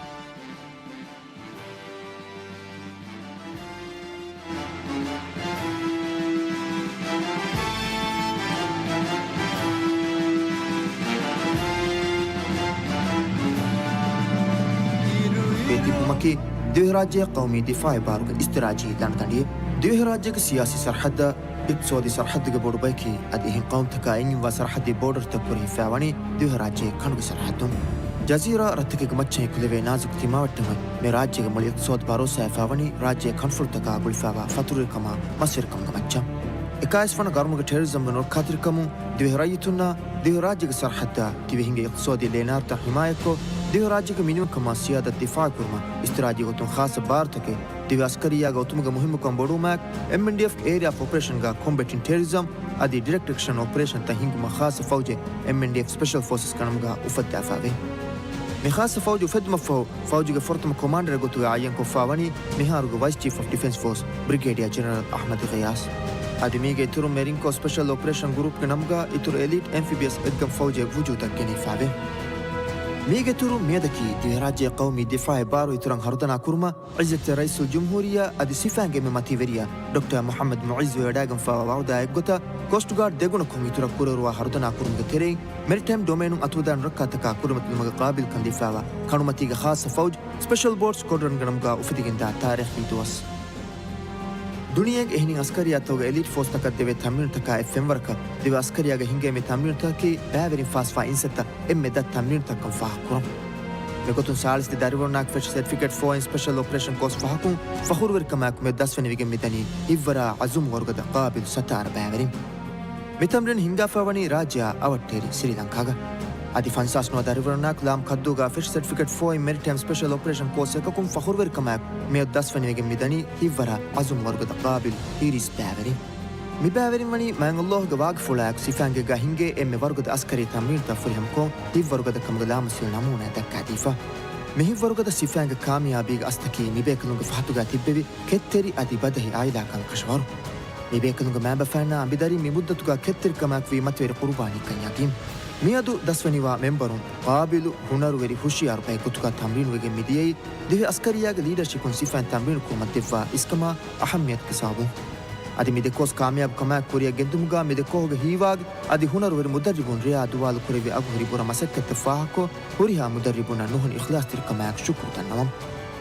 ބޭތިއްބުމަކީ ދިވެހިރާއްޖެ ޤައުމީ ދިފާޢީ ބާރުގެ އިސްތިރާޖީ ލަނޑުދަނޑިއެއް. ދިވެހިރާއްޖޭގެ ސިޔާސީ ސަރަޙައްދަށް އިޤްތިޞާދީ ސަރަޙައްދުގެ ބޮޑު ބަޔަކީ އަދި އެހެން ޤައުމުތަކާ އެންގެވި ސަރަޙައްދީ ބޯޑަރުތައް ކުރި ހިފާވަނީ ދިވެހިރާއްޖޭ ކަނޑުގެ ސަރަޙައްދުން. ޖަޒީރާ ރަށްތަކެއްގެ މައްޗަށް އެކުލެވޭ ނާޒުކު ތިމާވެއްޓުމުން މި ރާއްޖޭގެ މުޅި އިޤްތިޞާދު ބަރޯސާވެފާވަނީ ރާއްޖޭ ކަންފުޅުތަކާ ގުޅިފާވާ ފަތުރުވެރިކަމާ މަސްވެރިކަމުގެ މައްޗަށް. އެކާވީސް ވަނަ ގަރުނުގެ ޓެރަރިޒަމްގެ ނުރައްކާތެރިކަމުން ދިވެހި ރައްޔިތުންނާ ދިވެހިރާއްޖޭގެ ސަރަޙައްދާ ތިބެ ހިނގޭ އިޤްތިޞާދީ ލޭނާރުތައް ޙިމާޔަތްކޮށް، ދިވެހިރާއްޖޭގެ މިނިވަންކަމާ ސިޔާދަތް ދިފާޢުކުރުމަށް އިސްތިރާޖީ ގޮތުން ޚާއްޞަ ބާރުތަކެއް ދިވެހި އަސްކަރިއްޔާގެ އޮތުމުގެ މުހިއްމުކަން ބޮޑުވުމާއެކު، އެމްއެންޑީއެފްގެ އޭރިއާ އޮޕަރޭޝަންގަ ކޮމްބެޓިން ޓެރަރިޒަމް އަދި ޑިރެކްޓް އެކްޝަން އޮޕަރޭޝަންތައް ހިންގުމަށް ޚާއްޞަ ފައުޖެއް އެމްއެންޑީއެފް ސްޕެޝަލް ފޯސަސްގެ ނަމުގަ އުފައްދާފައިވޭ. މި ޚާއްޞަ ފައުޖު އުފެއްދުމަށްފަހު، ފައުޖުގެ ފުރަތަމަ ކޮމާންޑަރެއް ގޮތުގަ އައްޔަންކޮށްފާވަނީ މިހާރުގެ ވައިސް ޗީފް އޮފް ޑިފެންސް ފޯސް ބްރިގޭޑިއާ ޖެނެރަލް އަޙްމަދު ޣިޔާސް. އަދި މީގެ އިތުރުން މެރިންކޯ ސްޕެޝަލް އޮޕަރޭޝަން ގްރޫޕްގެ ނަމުގަ އިތުރު އެލީޓް އެމްފީބީއެސް އެއްގަމު ފައުޖެއް ވުޖޫދަށް ގެނެވިފާވޭ. މީގެ އިތުރުން މިއަދަކީ ދިވެހިރާއްޖޭ ޤައުމީ ދިފާޢީ ބާރު އިތުރަށް ހަރުދަނާ ކުރުމަށް ޢިއްޒަތްތެރި ރައީސުލްޖުމްހޫރިއްޔާ އަދި ސިފައިންގެ އެންމެ މަތީވެރިޔާ ޑޮކްޓަރ މުޙައްމަދު މުޢިއްޒު ވެވަޑައިގެންފާވާ ވަޢުދާ އެއްގޮތަށް، ކޯސްޓް ގާޑް ދެގުނަކުން އިތުރަށް ކުރިއަރުވާ ހަރުދަނާ ކުރުމުގެ ތެރެއިން، މެރިޓައިމް ޑޮމެއިނުން އަތުވެދާނެ ނުރައްކާތަކާ ކުރިމަތިލުމުގެ ޤާބިލްކަން ލިބިފާވާ ކަނޑުމަތީގެ ޚާއްޞަ ފައުޖު، ސްޕެޝަލް ބޯޓް ސްކޮޑްރަންގެ ނަމުގަ އުފެދިގެންދާ ތާރީޚީ ދުވަސް. ދުނިޔޭގެ އެހެނިހެން އަސްކަރިއްޔާތަކުގެ އެލީޓް ފޯސްތަކަށް ދެވޭ ތަމްރީނުތަކާ އެއް ފެންވަރަކަށް، ދިވެހި އަސްކަރިއްޔާގެ ހިނގޭ މި ތަމްރީނުތަކަކީ ބައިވެރިން ފާސްވާ އިންސައްތަ އެންމެ ދަށް ތަމްރީނުތަކަށް ފާހަގަކުރަން. މިގޮތުން ސާޅީސް ދަރިވަރުންނާއެކު ފެށި ސެޓްފިކެޓް ފޯ އިން ސްޕެޝަލް އޮޕަރޭޝަން ކޯސް ފަހަކުން ފަޚުރުވެރިކަމާއެކު މިއަދު ދަސްވެނިވެގެން މިދަނީ ހިތްވަރާ އަޒުމް ވަރުގަދަ ޤާބިލު ސަތާރަ ބައިވެރިން. މި ތަމްރީނު ހިންގާފައިވަނީ ރާއްޖެއާ އަވަށްޓެރި ސްރީލަންކާގަ. އަދި ފަންސާސް ނުވަ ދަރިވަރުންނާއެކު ލާމް ކައްދޫގަ ފެށި ސެޓްފިކެޓް ފޯ އިން މެރިޓައިމް ސްޕެޝަލް އޮޕަރޭޝަން ކޯސް އެކަކުން ފަޚުރުވެރިކަމާއެކު މިއަދު ދަސްވެނިވެގެން މިދަނީ ހިތްވަރާ އަޒުމް ވަރުގަދަ ޤާބިލު ތިރީސް ބައިވެރިން. މި ބައިވެރިން ވަނީ މާތް ﷲ ގެ ވާގިފުޅާއެކު ސިފައިންގެ ގަ ހިނގޭ އެންމެ ވަރުގަދަ އަސްކަރީ ތަމްރީނުތައް ފުރިހަމަކޮށް، ހިތްވަރުގަދަކަމުގެ ލާމަސައްކަތް ނަމޫނާ ދައްކާދީފަ. މި ހިތްވަރުގަދަ ސިފައިންގެ ކާމިޔާބީގެ އަސްތަކީ މިބޭކަލުންގެ ފަހަތުގަ ތިއްބެވި ކެތްތެރި އަދި ބަދަހި އާއިލާކަން ކަށަވަރު. މިބޭކަލުންގެ މައިންބަފައިންނާ އަނބިދަރީން މި މުއްދަތުގަ ކެތްތެރިކަމާއެކު ވީ މަތިވެރި ޤުރުބާނީކަން ޔަގީން. މިއަދު ދަސްވެނިވާ މެމްބަރުން ޤާބިލު، ހުނަރުވެރި، ހުޝިޔާރު ބައެއް ގޮތުގަ ތަމްރީނުވެގެން މިދިޔައީ، ދިވެހި އަސްކަރިއްޔާގެ ލީޑަރޝިޕުން ސިފައިން ތަމްރީނު ކުރުމަށް ދެއްވާ އިސްކަމާ އަހައްމިޔަތުގެ ސަބަބުން. އަދި މި ދެ ކޯސް ކާމިޔާބު ކަމާއެކު ކުރިއަށް ގެންދުމުގަ މި ދެ ކޯހުގެ ހީވާގި އަދި ހުނަރުވެރި މުދައްރިބުން ރެޔާ ދުވާލު ކުރެއްވި އަގުހުރި ބުރަ މަސައްކަތްތައް ފާހަގަކޮށް، ހުރިހާ މުދައްރިބުންނަށް ނުހުން އިޚްލާޞްތެރިކަމާއެކު ޝުކުރު ދަންނަވަން.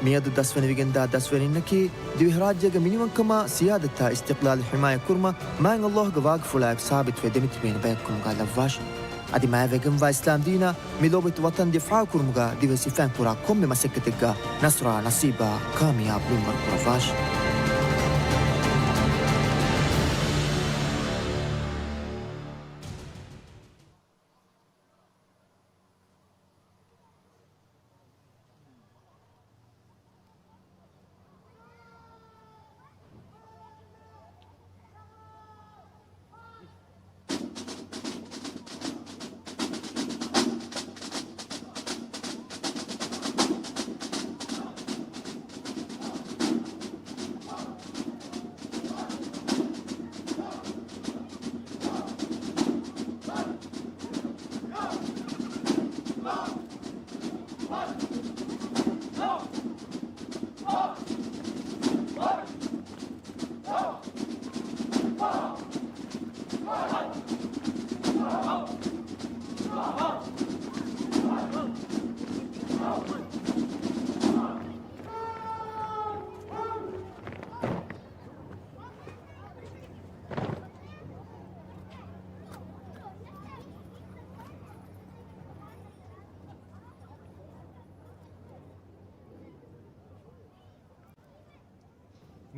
މިއަދު ދަސްވެނިވެގެންދާ ދަސްވެރިންނަކީ، ދިވެހިރާއްޖޭގެ މިނިވަންކަމާ، ސިޔާދަތާ، އިސްތިޤްލާލު ޙިމާޔަތްކުރުމަށް މާތް ﷲ ގެ ވާގިފުޅާއެކު ސާބިތުވެ ދެމިތިބޭނެ ބަޔަކު ކަމުގަ ލައްވާށި. އަދި މާތްވެގެންވާ އިސްލާމް ދީނާ މި ލޯބިވެތި ވަޠަން ދިފާޢު ކުރުމުގަ ދިވެހި ސިފައިން ކުރާ ކޮންމެ މަސައްކަތެއްގަ ނަޞްރާ ނަޞީބާ ކާމިޔާބު މިންވަރު ކުރައްވާށި.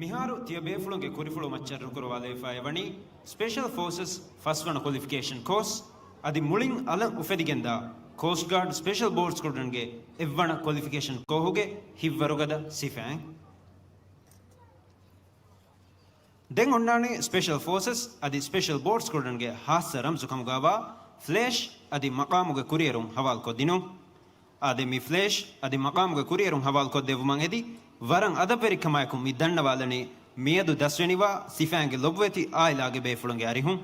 މިހާރު ތިޔަބޭފުޅުންގެ ކުރިފުޅު މައްޗަށް ރުކުރުވާލައިފައި ވަނީ ސްޕެޝަލް ފޯސަސް ފަސްވަނަ ކޮލިފިކޭޝަން ކޯސް. އަދި މުޅިން އަލަށް އުފެދިގެންދާ ކޯސްޓް ގާޑް ސްޕެޝަލް ބޯޓް ސްކުވަޑްރަންގެ އެއްވަނަ ކޮލިފިކޭޝަން ކޯހުގެ ހިތްވަރުގަދަ ސިފައިން. ދެން އޮންނާނީ ސްޕެޝަލް ފޯސަސް އަދި ސްޕެޝަލް ބޯޓް ސްކުވަޑްރަންގެ ހާއްސަ ރަމްޒު ކަމުގަވާ ފްލެޝް އަދި މަޤާމުގެ ކުރިއެރުން ހަވާލުކޮށްދިނުން. އާދެ، މި ފްލެޝް އަދި މަޤާމުގެ ކުރިއެރުން ހަވާލުކޮށްދެއްވުމަށް އެދި، ވަރަށް އަދަބުވެރިކަމާއެކު މި ދަންނަވާލަނީ މިއަދު ދަސްވެނިވާ ސިފައިންގެ ލޮބުވެތި އާއިލާގެ ބޭފުޅުންގެ އަރިހުން.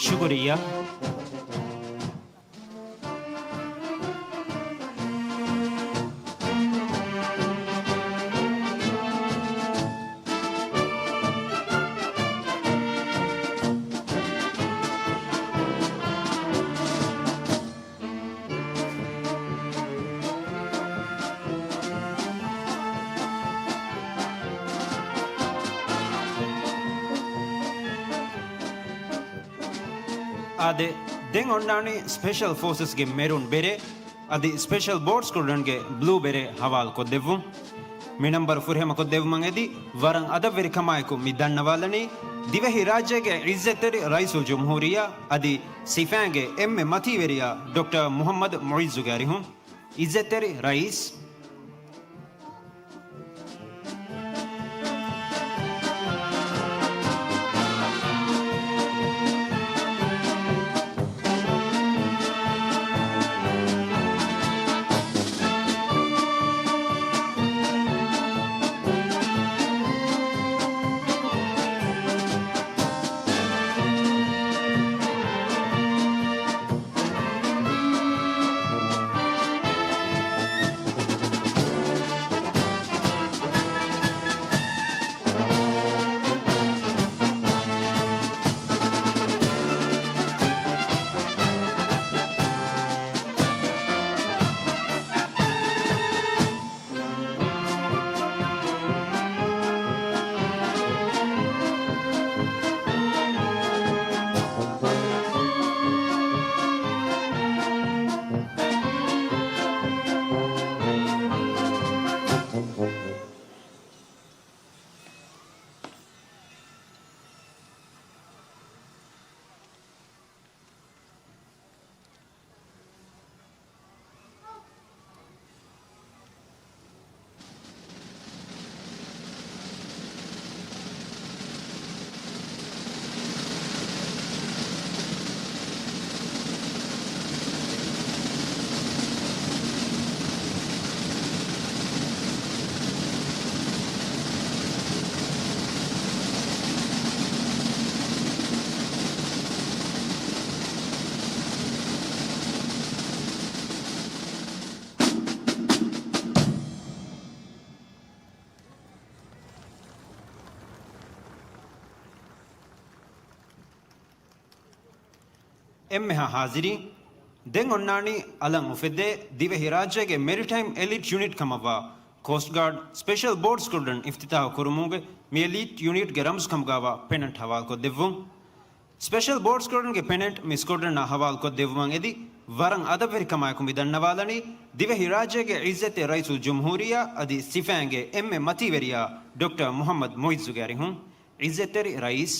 ޝުކުރިއްޔާ. އާދެ، ދެން އޮންނާނީ ސްޕެޝަލް ފޯސަސްގެ މެރޫން ބެރޭ އަދި ސްޕެޝަލް ބޯޓް ސްކުވަޑްރަންގެ ބްލޫ ބެރޭ ހަވާލުކޮށްދެއްވުން. މި ނަންބަރު ފުރިހަމަކޮށްދެއްވުމަށް އެދި، ވަރަށް އަދަބުވެރިކަމާއެކު މި ދަންނަވާލަނީ، ދިވެހިރާއްޖޭގެ ޢިއްޒަތްތެރި ރައީސުލްޖުމްހޫރިއްޔާ އަދި ސިފައިންގެ އެންމެ މަތީވެރިޔާ ޑޮކްޓަރ މުޙައްމަދު މުޢިއްޒުގެ އަރިހުން. ޢިއްޒަތްތެރި ރައީސް. އެންމެހާ ހާޒިރީން، ދެން އޮންނާނީ އަލަށް އުފެއްދޭ ދިވެހިރާއްޖޭގެ މެރިޓައިމް އެލީޓް ޔުނިޓް ކަމަށްވާ ކޯސްޓް ގާޑް ސްޕެޝަލް ބޯޓް ސްކޮޑްރަން އިފްތިތާހު ކުރުމުގެ މި އެލީޓް ޔުނިޓްގެ ރަމްޒު ކަމުގާވާ ޕެނަންޓް ހަވާލުކޮށްދެއްވުން. ސްޕެޝަލް ބޯޓް ސްކޮޑްރަންގެ ޕެނަންޓް މި ސްކޮޑްރަންއާ ހަވާލުކޮށްދެއްވުމަށް އެދި، ވަރަށް އަދަބުވެރިކަމާއެކު މި ދަންނަވާލަނީ، ދިވެހިރާއްޖޭގެ އިއްޒަތްތެރި ރައީސުލްޖުމްހޫރިއްޔާ އަދި ސިފައިންގެ އެންމެ މަތީވެރިޔާ ޑޮކްޓަރ މުޙައްމަދު މުޢިއްޒުގެ އަރިހުން. އިއްޒަތްތެރި ރައީސް.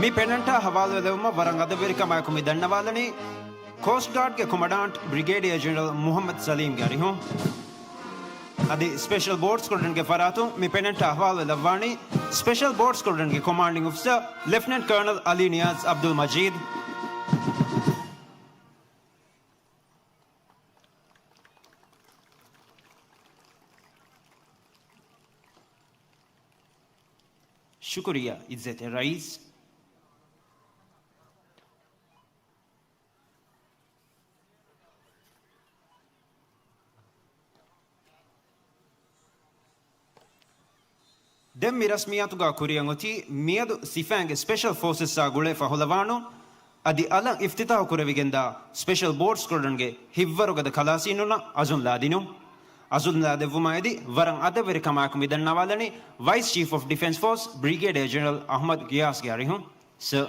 މި ޕެނަންޓާ ހަވާލުވެލެވުމަށް ވަރަށް އަދަބުވެރިކަމާއެކު މި ދަންނަވާލަނީ، ކޯސްޓް ގާޑްގެ ކޮމަންޑާންޓް ބްރިގޭޑިއާ ޖެނެރަލް މުޙައްމަދު ސަލީމްގެ އަރިހުން. އަދި ސްޕެޝަލް ބޯޓް ސްކޮޑްރަންގެ ފަރާތުން މި ޕެނަންޓާ ހަވާލުވެލައްވާނީ، ސްޕެޝަލް ބޯޓް ސްކޮޑްރަންގެ ކޮމާންޑިން އޮފިސަރ ލެފްޓިނަންޓް ކަރނަލް އަލީ ނިޔާޒް އަބްދުލް މަޖީދު. ޝުކުރިއްޔާ އިއްޒަތްތެރި ރައީސް. ދެން މި ރަސްމިއްޔާތުގާ ކުރިއަށް އޮތީ މިއަދު ސިފައިންގެ ސްޕެޝަލް ފޯސަސްއާ ގުޅޭ ފަހުލަވާނުން އަދި އަލަށް އިފްތިތާހު ކުރެވިގެންދާ ސްޕެޝަލް ބޯޓް ސްކޮޑްރަންގެ ހިތްވަރުގަދަ ކަލާސީނުންނަށް އަޒުން ލާދިނުން. އަޒުން ލާދެއްވުމާ އެދި ވަރަށް އަދަބުވެރިކަމާއެކު މި ދަންނަވާލަނީ ވައިސް ޗީފް އޮފް ޑިފެންސް ފޯސް ބްރިގޭޑިއާ ޖެނެރަލް އަޙްމަދު ގިޔާސްގެ އަރިހުން. ސަރ.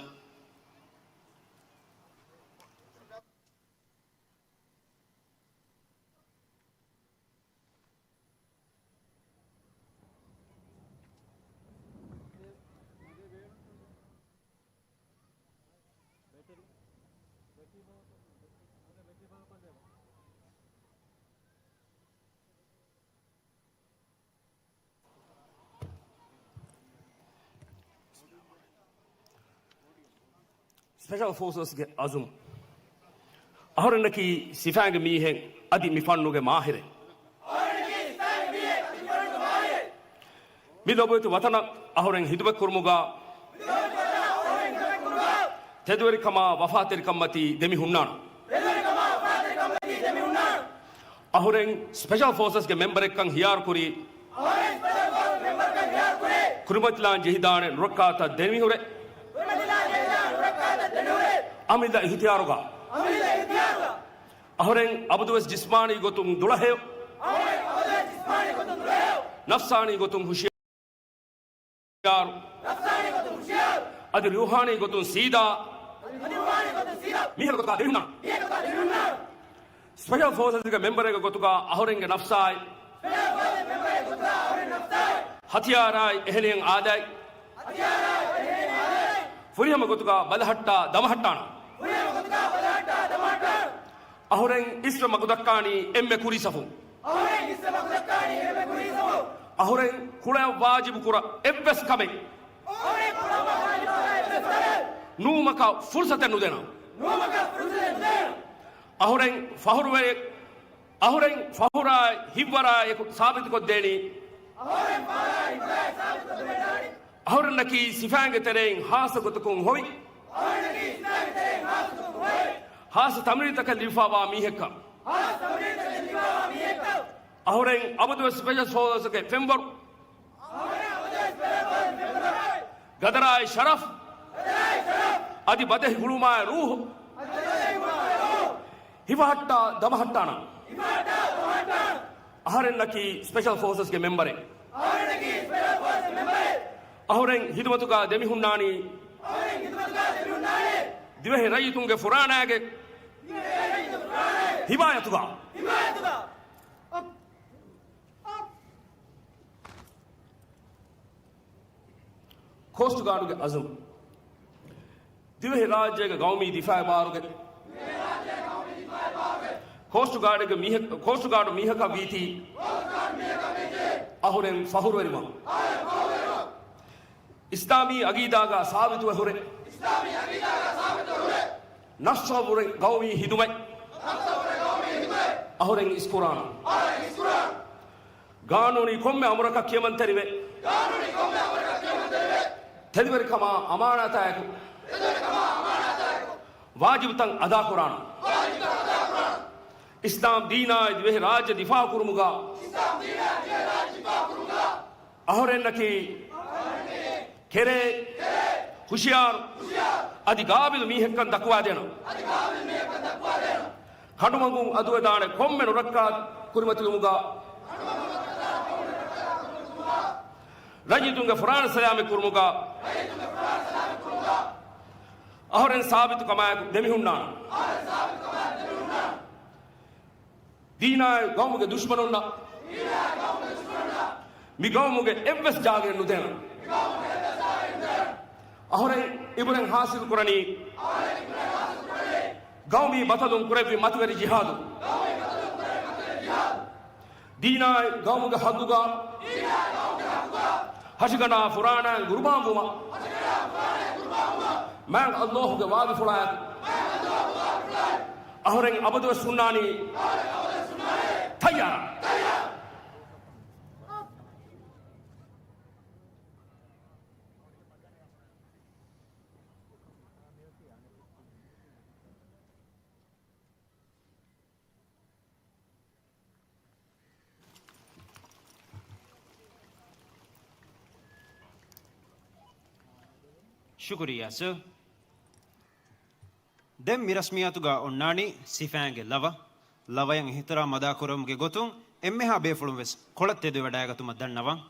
ސްޕެޝަލް ފޯސަސްގެ އަޒުމް. އަހުރެންނަކީ ސިފައިންގެ މީހެއް އަދި މި ފަންނުގެ މާހިރެއް. މި ލޮބުވެތި ވަތަނަށް އަހުރެން ހިދުމަތްކުރުމުގަ ތެދުވެރިކަމާ ވަފާތެރިކަންމަތީ ދެމި ހުންނާނަން. އަހުރެން ސްޕެޝަލް ފޯސަސްގެ މެމްބަރެއްކަން ހިޔާރުކުރީ، ކުރިމަތިލާން ޖެހިދާނެ ނުރައްކާތައް ދެމިހުރެ، އަމިއްލަ އިހްތިޔާރުގަ އަހުރެން އަބަދުވެސް ޖިސްމާނީ ގޮތުން ދުޅަހެޔޮ، ނަފްސާނީ ގޮތުން ހުޝިޔާރު، އަދި ރޫޙާނީ ގޮތުން ސީދާ، މީހެއްގެ ގޮތުގަ ދެމިހުންނާނަން. ސްޕެޝަލް ފޯސަސްގެ މެމްބަރެއްގެ ގޮތުގަ އަހުރެންގެ ނަފްސާއި، ހަތިޔާރާއި އެހެނިހެން އާލާތް ފުރިހަމަ ގޮތުގަ ބަލަހައްޓާ ދަމަހައްޓާނަން. އަހުރެން އިސްވެ މަގުދައްކާނީ އެންމެ ކުރީ ސަފުން. އަހުރެން ކުޅައަށް ވާޖިބު ކުރާ އެއްވެސް ކަމެއް ނުވުމަކަށް ފުރުސަތެއް ނުދޭނަން. އަހުރެން ފަހުރުވެރި، އަހުރެން ފަހުރާއި ހިތްވަރާއި އެކު ސާބިތުކޮށްދޭނީ، އަހުރެންނަކީ ސިފައިންގެ ތެރެއިން ހާއްސަ ގޮތަކުން ހޮވި، ހާއްސަ ތަމްރީންތަކެއް ލިބިފައިވާ މީހެއްކަން. އަހުރެން އަބަދުވެސް ސްޕެޝަލް ފޯސަސްގެ ފެންވަރު، ގަދަރާއި ޝަރަފް، އަދި ބަދެހި ގުޅުމާއި ރޫޙު ހިފަހައްޓާ ދަމަހައްޓާނަން. އަހަރެންނަކީ ސްޕެޝަލް ފޯސަސްގެ މެމްބަރެއް. އަހުރެން ހިދުމަތުގަ ދެމިހުންނާނީ ދިވެހި ރައްޔިތުންގެ ފުރާނައިގެ ހިމާޔަތުގަ. ކޯސްޓް ގާޑުގެ އަޒުމް. ދިވެހިރާއްޖޭގެ ގައުމީ ދިފާއި ބާރުގެ ކޯސްޓް ގާޑުގެ މީހަކަށް، ކޯސްޓް ގާޑު މީހަކަށް ވީތީ އަހުރެން ފަހުރުވެރިވަން. އިސްލާމީ އަގީދާގަ ސާބިތުވެ ހުރެ. ނަޝްރަވުރެ ގައުމީ ހިދުމަތް އަހުރެން އިސްކުރާނަން. ގާނޫނީ ކޮންމެ އަމުރަކަށް ކިޔަމަންތެރިވެ. ތެދުވެރިކަމާ އަމާނާތާއެކު ވާޖިބުތައް އަދާކުރާނަން. އިސްލާމް ދީނާއި ދިވެހި ރާއްޖެ ދިފާއުކުރުމުގަ އަހުރެންނަކީ ކެރޭ، ހުޝިޔާރު، އަދި ގާބިލު މީހެއްކަން ދައްކުވާދޭނަން. ކަނޑުމަގުން އަދުވެދާނެ ކޮންމެ ނުރައްކާތެރި ކުރިމަތިލުމުގަ ރައްޔިތުންގެ ފުރާނަ ސަލާމަތް ކުރުމުގަ އަހުރެން ސާބިތު ކަމާއެކު ދެމިހުންނާނަން. ދީނާއި ގައުމުގެ ދުޝްމަނުންނަށް މި ގައުމުގެ އެއްވެސް ޖާގައެއް ނުދޭނަން. އަހުރެން އިބުރެން ހާސިލު ކުރަނީ ގައުމީ ބަތަލުން ކުރެއްވި މަތިވެރި ޖިހާދު. ދީނާއި ގައުމުގެ ހައްގުގަ ހަށިގަނޑާ ފުރާނައިން ގުރުބާންވުމަށް މާތް ﷲ ގެ ވާގިފުޅާއެކު އަހުރެން އަބަދުވެސް ހުންނާނީ ތައްޔާރަށް. ޝުކުރިއްޔާ ސަރ. ދެން މި ރަސްމިއްޔާތުގަ އޮންނާނީ ސިފައިންގެ ލަވަ. ލަވަޔަށް އިޙްތިރާމް އަދާކުރުމުގެ ގޮތުން އެންމެހާ ބޭފުޅުން ވެސް ކޮޅަށް ތެދުވެވަޑައިގަތުމަށް ދަންނަވަން.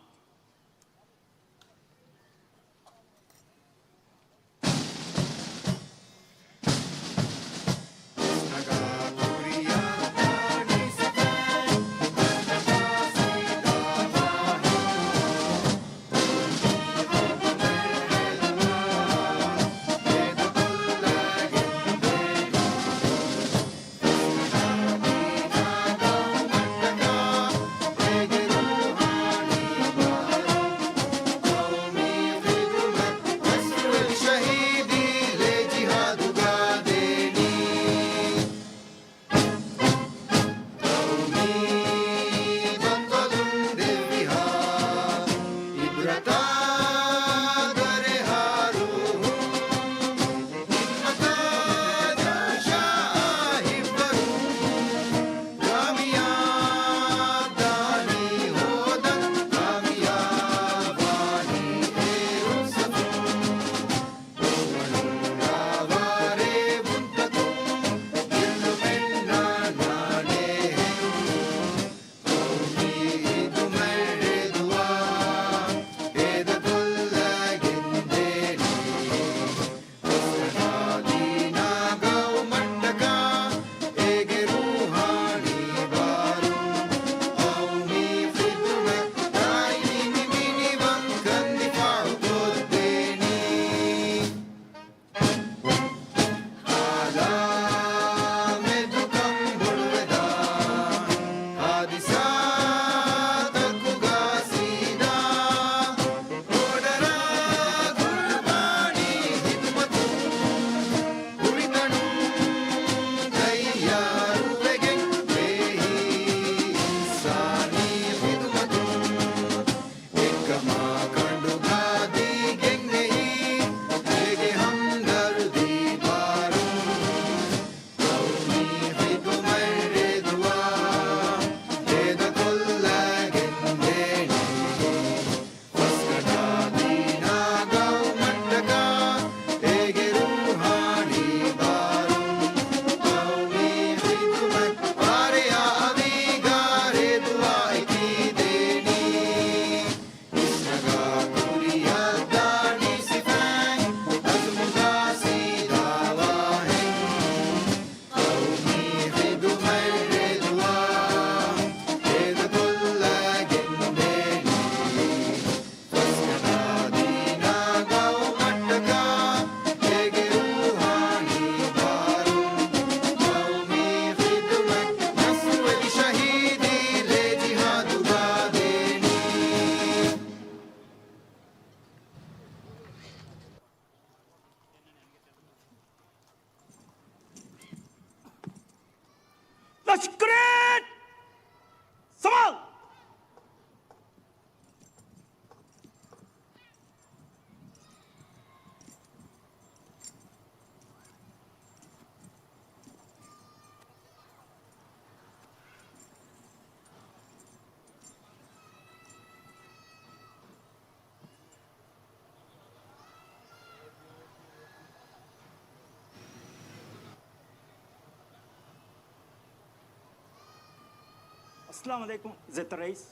އައްސަލާމު ޢަލައިކުމް އިއްޒަތްތެރި ރައީސް.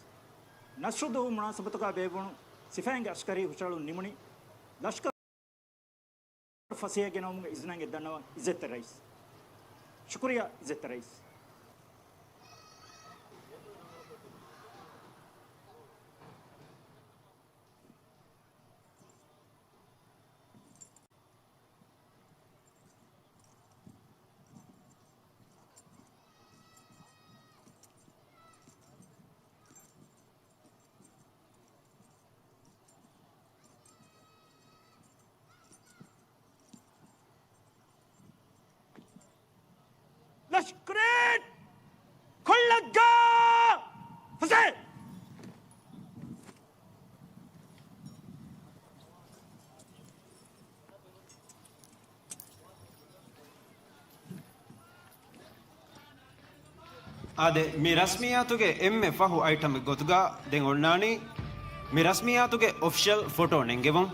ނަސްރު ދުވަހު މުނާސަބަތުގަ ބޭއްވުނު ސިފައިންގެ އަސްކަރީ ހުށަހެޅުން ނިމުނީ. ލަޝްކަރު ފަސޭހަ ގެނައުމުގެ އިޒުނަށް ދަންނަވަން އިއްޒަތްތެރި ރައީސް. ޝުކުރިއްޔާ އިއްޒަތްތެރި ރައީސް. ލަޝްކަރު ކޮށްލައްގާ ފަސޭ! އާދެ، މި ރަސްމިއްޔާތުގެ އެންމެ ފަހު އައިޓަމެއް ގޮތުގަ ދެން އޮންނާނީ މި ރަސްމިއްޔާތުގެ އޮފިޝަލް ފޮޓޯ ނެންގެވުން.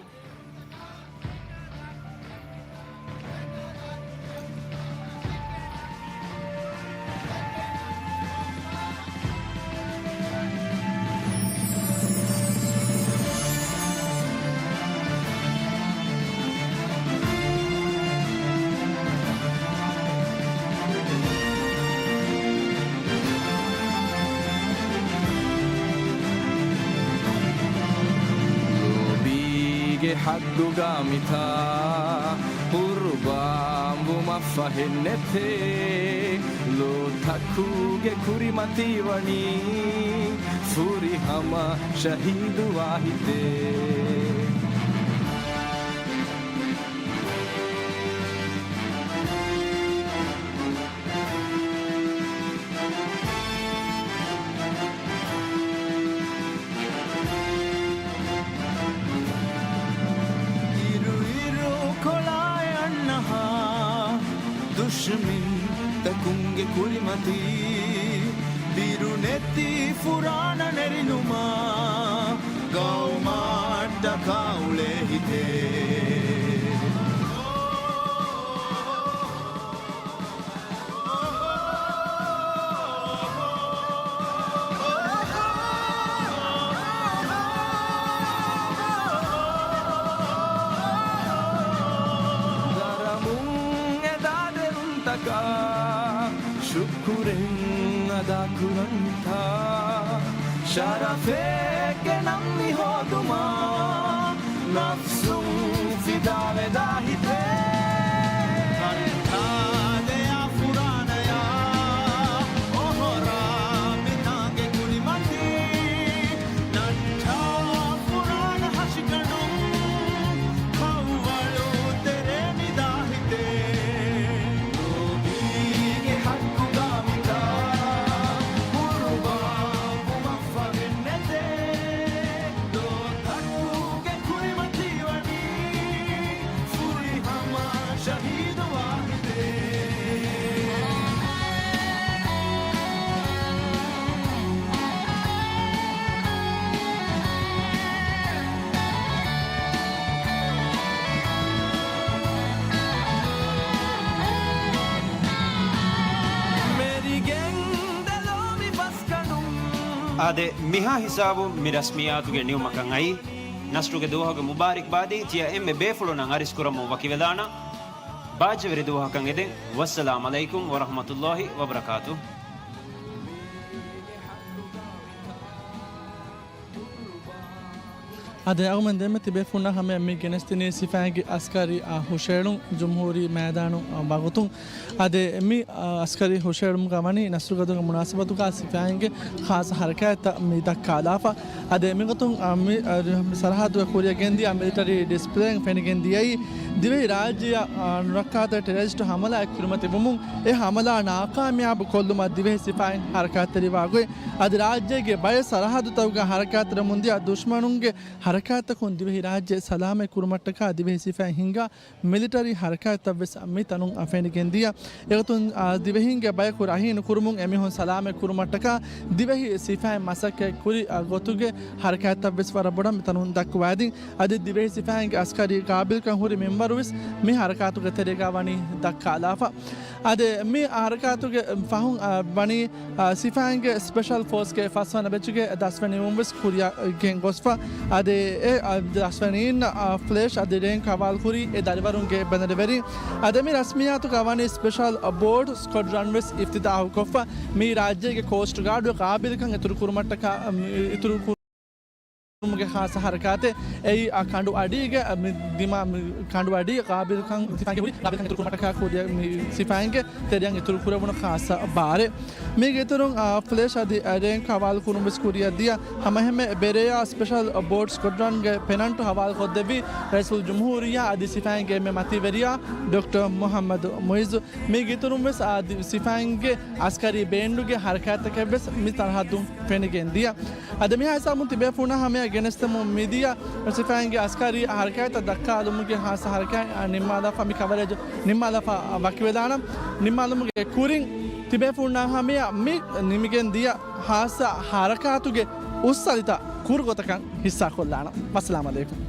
ލޯބީގެ ޙައްދުގަ މިތާ ޤުރުބާންވުމަށް ފަހެއް ނެތޭ. ލޯތަކުގެ ކުރިމަތީ ވަނީ ފުރިހަމަ ޝަހީދު ވާހިތޭ. އިރުއިރުކޮޅާއި އަންނަހާ ދުޝްމިންތަކުންގެ ކުރިމަތީ ބިރުނެތި ފުރާނަ ނެރިލުމާ ގައުމަށްޓަކާ އުޅޭ ހިތޭ. ދަރަމުން އެދާ ދެރުންތަކާ ޝުކުރެއް އަދާކުރަންތާ، ޝަރަފެއްގެ ނަން މި ހޯދުމާ ނަފްސުން ފިދާވެދާ ހިތޭ. ކަންތާ ދެޔާ ފުރާނަޔާ އޮހޮރާ މިތާނގެ ކުރިމަތީ ނައްޓާ ފުރާނަ ހަށިގަނޑުން ކައުވަޅު ތެރޭ މިދާ ހިތޭ. ލޯބީގެ ޙައްޤުގަ މިތާ ޤުރުބާންވުމަށް ފަހެއް ނެތޭ. ލޯތަކުގެ ކުރިމަތީ ވަނީ ފުރިހަމަ ޝަހީދު ވާހިތޭ. އާދެ، މިހާ ހިސާބުން މި ރަސްމިއްޔާތުގެ ނިމުމަކަށް އައީ. ނަސްރުގެ ދުވަހުގެ މުބާރިކްބާދީ ތިޔަ އެންމެ ބޭފުޅުންނަށް އަރިސްކުރަމުން ވަކިވެލާނަން. ބާއްޖަވެރި ދުވަހަކަށް އެދެން. ވައްސަލާމް ޢަލައިކުމް ވަރަޙްމަތުﷲ ވަބަރަކާތުހު. އާދެ، އަޅުގަނޑުމެން ދެންމެ ތިބޭފުޅުންނާ ހަމަޔަށް މި ގެނެސްދިނީ ސިފައިންގެ އަސްކަރީ، އާ، ހުށައެޅުން ޖުމްހޫރީ މައިދާނު، އާ، ވަގުތުން. އާދެ، މި، އާ، އަސްކަރީ ހުށައެޅުމުގަ ވަނީ ނަސްރުގަދުގެ މުނާސަބަތުގަ ސިފައިންގެ ޚާއްޞަ ޙަރަކާތްތައް މި ދައްކާލާފަ. އާދެ، މިގޮތުން، އާ، މި، އާ، ސަރަޙައްދުގެ ކުރިއަށް ގެންދިޔަ މިލިޓަރީ ޑިސްޕްލޭއިން ފެނިގެން ދިޔައީ ދިވެހި ރާއްޖެއަށް، އާ، ނުރައްކާތެރި ޓެރަރިސްޓު ހަމަލާއެއް ކުރިމަތިވުމުން އެ ހަމަލާ ނާކާމިޔާބު ކޮށްލުމަށް ދިވެހި ސިފައިން ޙަރަކާތްތެރިވާ ގޮތް. އަދި ރާއްޖޭގެ ބައެއް ސަރަޙައްދުތަކުގަ ޙަރަކާތްތެރިވަމުންދިޔަ ދުޝްމަނުންގެ ޙަރަކާތްތަކުން ދިވެހި ރާއްޖެ ސަލާމަތް ކުރުމަށްޓަކާ ދިވެހި ސިފައިން ހިންގާ މިލިޓަރީ ޙަރަކާތްތައްވެސް މި ތަނުން ފެނިގެންދިޔަ. އެގޮތުން، އާ، ދިވެހީންގެ ބަޔަކު ރަހީނު ކުރުމުން އެމީހުން ސަލާމަތް ކުރުމަށްޓަކާ ދިވެހި ސިފައިން މަސައްކަތް ކުރި، އާ، ގޮތުގެ ޙަރަކާތްތައްވެސް ވަރަށް ބޮޑަށް މި ތަނުން ދައްކުވައިދިން. އަދި ދިވެހި ސިފައިންގެ އަސްކަރީ ގާބިލްކަން ހުރި މިންވަރު ވެސް މި ހަރަކާތުގެ ތެރޭގަ ވަނީ ދައްކާލާފަ. އަދި މި ހަރަކާތުގެ ފަހުން، އާ، ވަނީ، އާ، ސިފައިންގެ ސްޕެޝަލް ފޯސްގެ ފަސްވަނަ ބެޗުގެ ދަސްވަނީ ވުންވެސް ކުރިއަށް ގެންގޮސްފަ. އަދި އެ، އާ، ދަސްވަނީން، އާ، ފްލެޝް އަދި ރޭންކް ހަވާލުކުރީ އެ ދަރިވަރުންގެ ބެނަރުވެރިން. އަދި މި ރަސްމިއްޔާތުގަ ވަނީ ސްޕެޝަލް ބޯޓް ސްކޮޑްރަން ވެސް އިފްތިތާހުކޮށްފަ. މި ރާއްޖޭގެ ކޯސްޓް ގާޑުގެ ޤާބިލްކަން އިތުރުކުރުމަށްޓަކާ، އިތުރު ކުރުމުގެ ޚާއްޞަ ހަރަކާތެއް. އެއީ އާ ކަނޑު އަޑީގެ، މި ދިމާ، މި ކަނޑު އަޑީގެ ޤާބިލްކަން، ސިފައިންގެ ހުރި ޤާބިލްކަން އިތުރުކުރުމަށްޓަކާ ކުރިއަށް، މި ސިފައިންގެ ތެރެއަށް އިތުރު ކުރެވުނު ޚާއްޞަ ބާރެއް. މީގެ އިތުރުން، އާ، ފްލެޝް އަދި ރޭންކް ހަވާލު ކުރުން ވެސް ކުރިއަށް ދިޔަ ހަމައެހެންމެ ބެރޭއާ ސްޕެޝަލް ބޯޓް ސްކޮޑްރަންގެ ޕެނަންޓު ހަވާލު ކޮށްދެއްވީ ރައީސުލްޖުމްހޫރިއްޔާ އަދި ސިފައިންގެ އެންމެ މަތިވެރިޔާ ޑޮކްޓަރ މުޙައްމަދު މުޢިއްޒު. މީގެ އިތުރުން ވެސް އާ ދި-، ސިފައިންގެ އަސްކަރީ ބޭންޑުގެ ހަރަކާތްތަކެއް ވެސް މި ސަރަހައްދުން ފެނިގެން ދިޔަ. އަދި މިހާ ހިސާބުން ތިބޭފުޅުންނާ ހަމަޔަށް ގެނެސްދެމުން މިދިޔަ ސިފައިންގެ އަސްކަރީ ހަރަކާތްތައް ދައްކާލުމުގެ ޚާއްޞަ ހަރަކާތް ނިންމާލާފަ، މި ކަވަރޭޖް ނިންމާލާފަ ވަކިވެލާނަން. ނިންމާލުމުގެ ކުރިން ތިބޭފުޅުންނާ ހަމަޔަށް މި ނިމިގެން ދިޔަ ޚާއްޞަ ހަރަކާތުގެ އުއްސަލިތައް ކުރު ގޮތަކަށް ޙިއްޞާކޮށްލާނަން. ވައްސަލާމް ޢަލައިކުމް.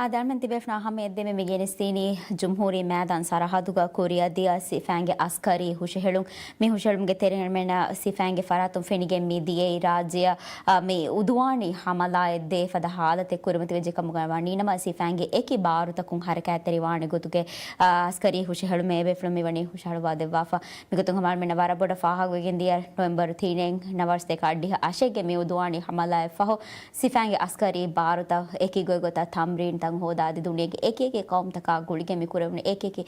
އާދެ، އަޅުމެން ތިބޭފުޅުންނާ ހަމަޔަށްދިޔައީމޭ މި ގެނެސްދިނީ ޖުމްހޫރީ މައިދާން ސަރަހައްދުގަ ކުރިއަށްދިޔަ ސިފައިންގެ އަސްކަރީ ހުށަހެޅުން. މި ހުށަހެޅުމުގެ ތެރެއިން އަޅުމެންނަށް ސިފައިންގެ ފަރާތުން ފެނިގެން މި ދިޔައީ ރާއްޖެއަށް، އާ، މި އުދުވާނީ ހަމަލާއެއް ދޭ ފަދަ ހާލަތެއް ކުރިމަތިވެއްޖެ ކަމުގައި ވަނީ. ނަމަ ސިފައިންގެ އެކި ބާރުތަކުން ހަރަކާތްތެރިވާނެ ގޮތުގެ، އާ، އަސްކަރީ ހުށަހެޅުމެއް އެބޭފުޅުން މި ވަނީ ހުށަހަޅުވާ ދެއްވާފަ. މިގޮތުން ހަމަ އަޅުމެންނަށް ވަރަށް ބޮޑަށް ފާހަގަވެގެން ދިޔަ ނޮވެމްބަރު ތިނެއް ނަވާރަސަތޭކަ އަށްޑިހަ އަށެއްގެ މި އުދުވާނީ ހަމަލާއަށް ފަހު، ސިފައިންގެ އަސްކަރީ ބާރުތައް އެކި ގޮތްގޮތަށް ތަމްރީންތައް ހޯދާ އަދި ދުނިޔޭގެ އެކި އެކި ޤައުމުތަކާ ގުޅިގެން މި ކުރެވުނު އެކި އެކި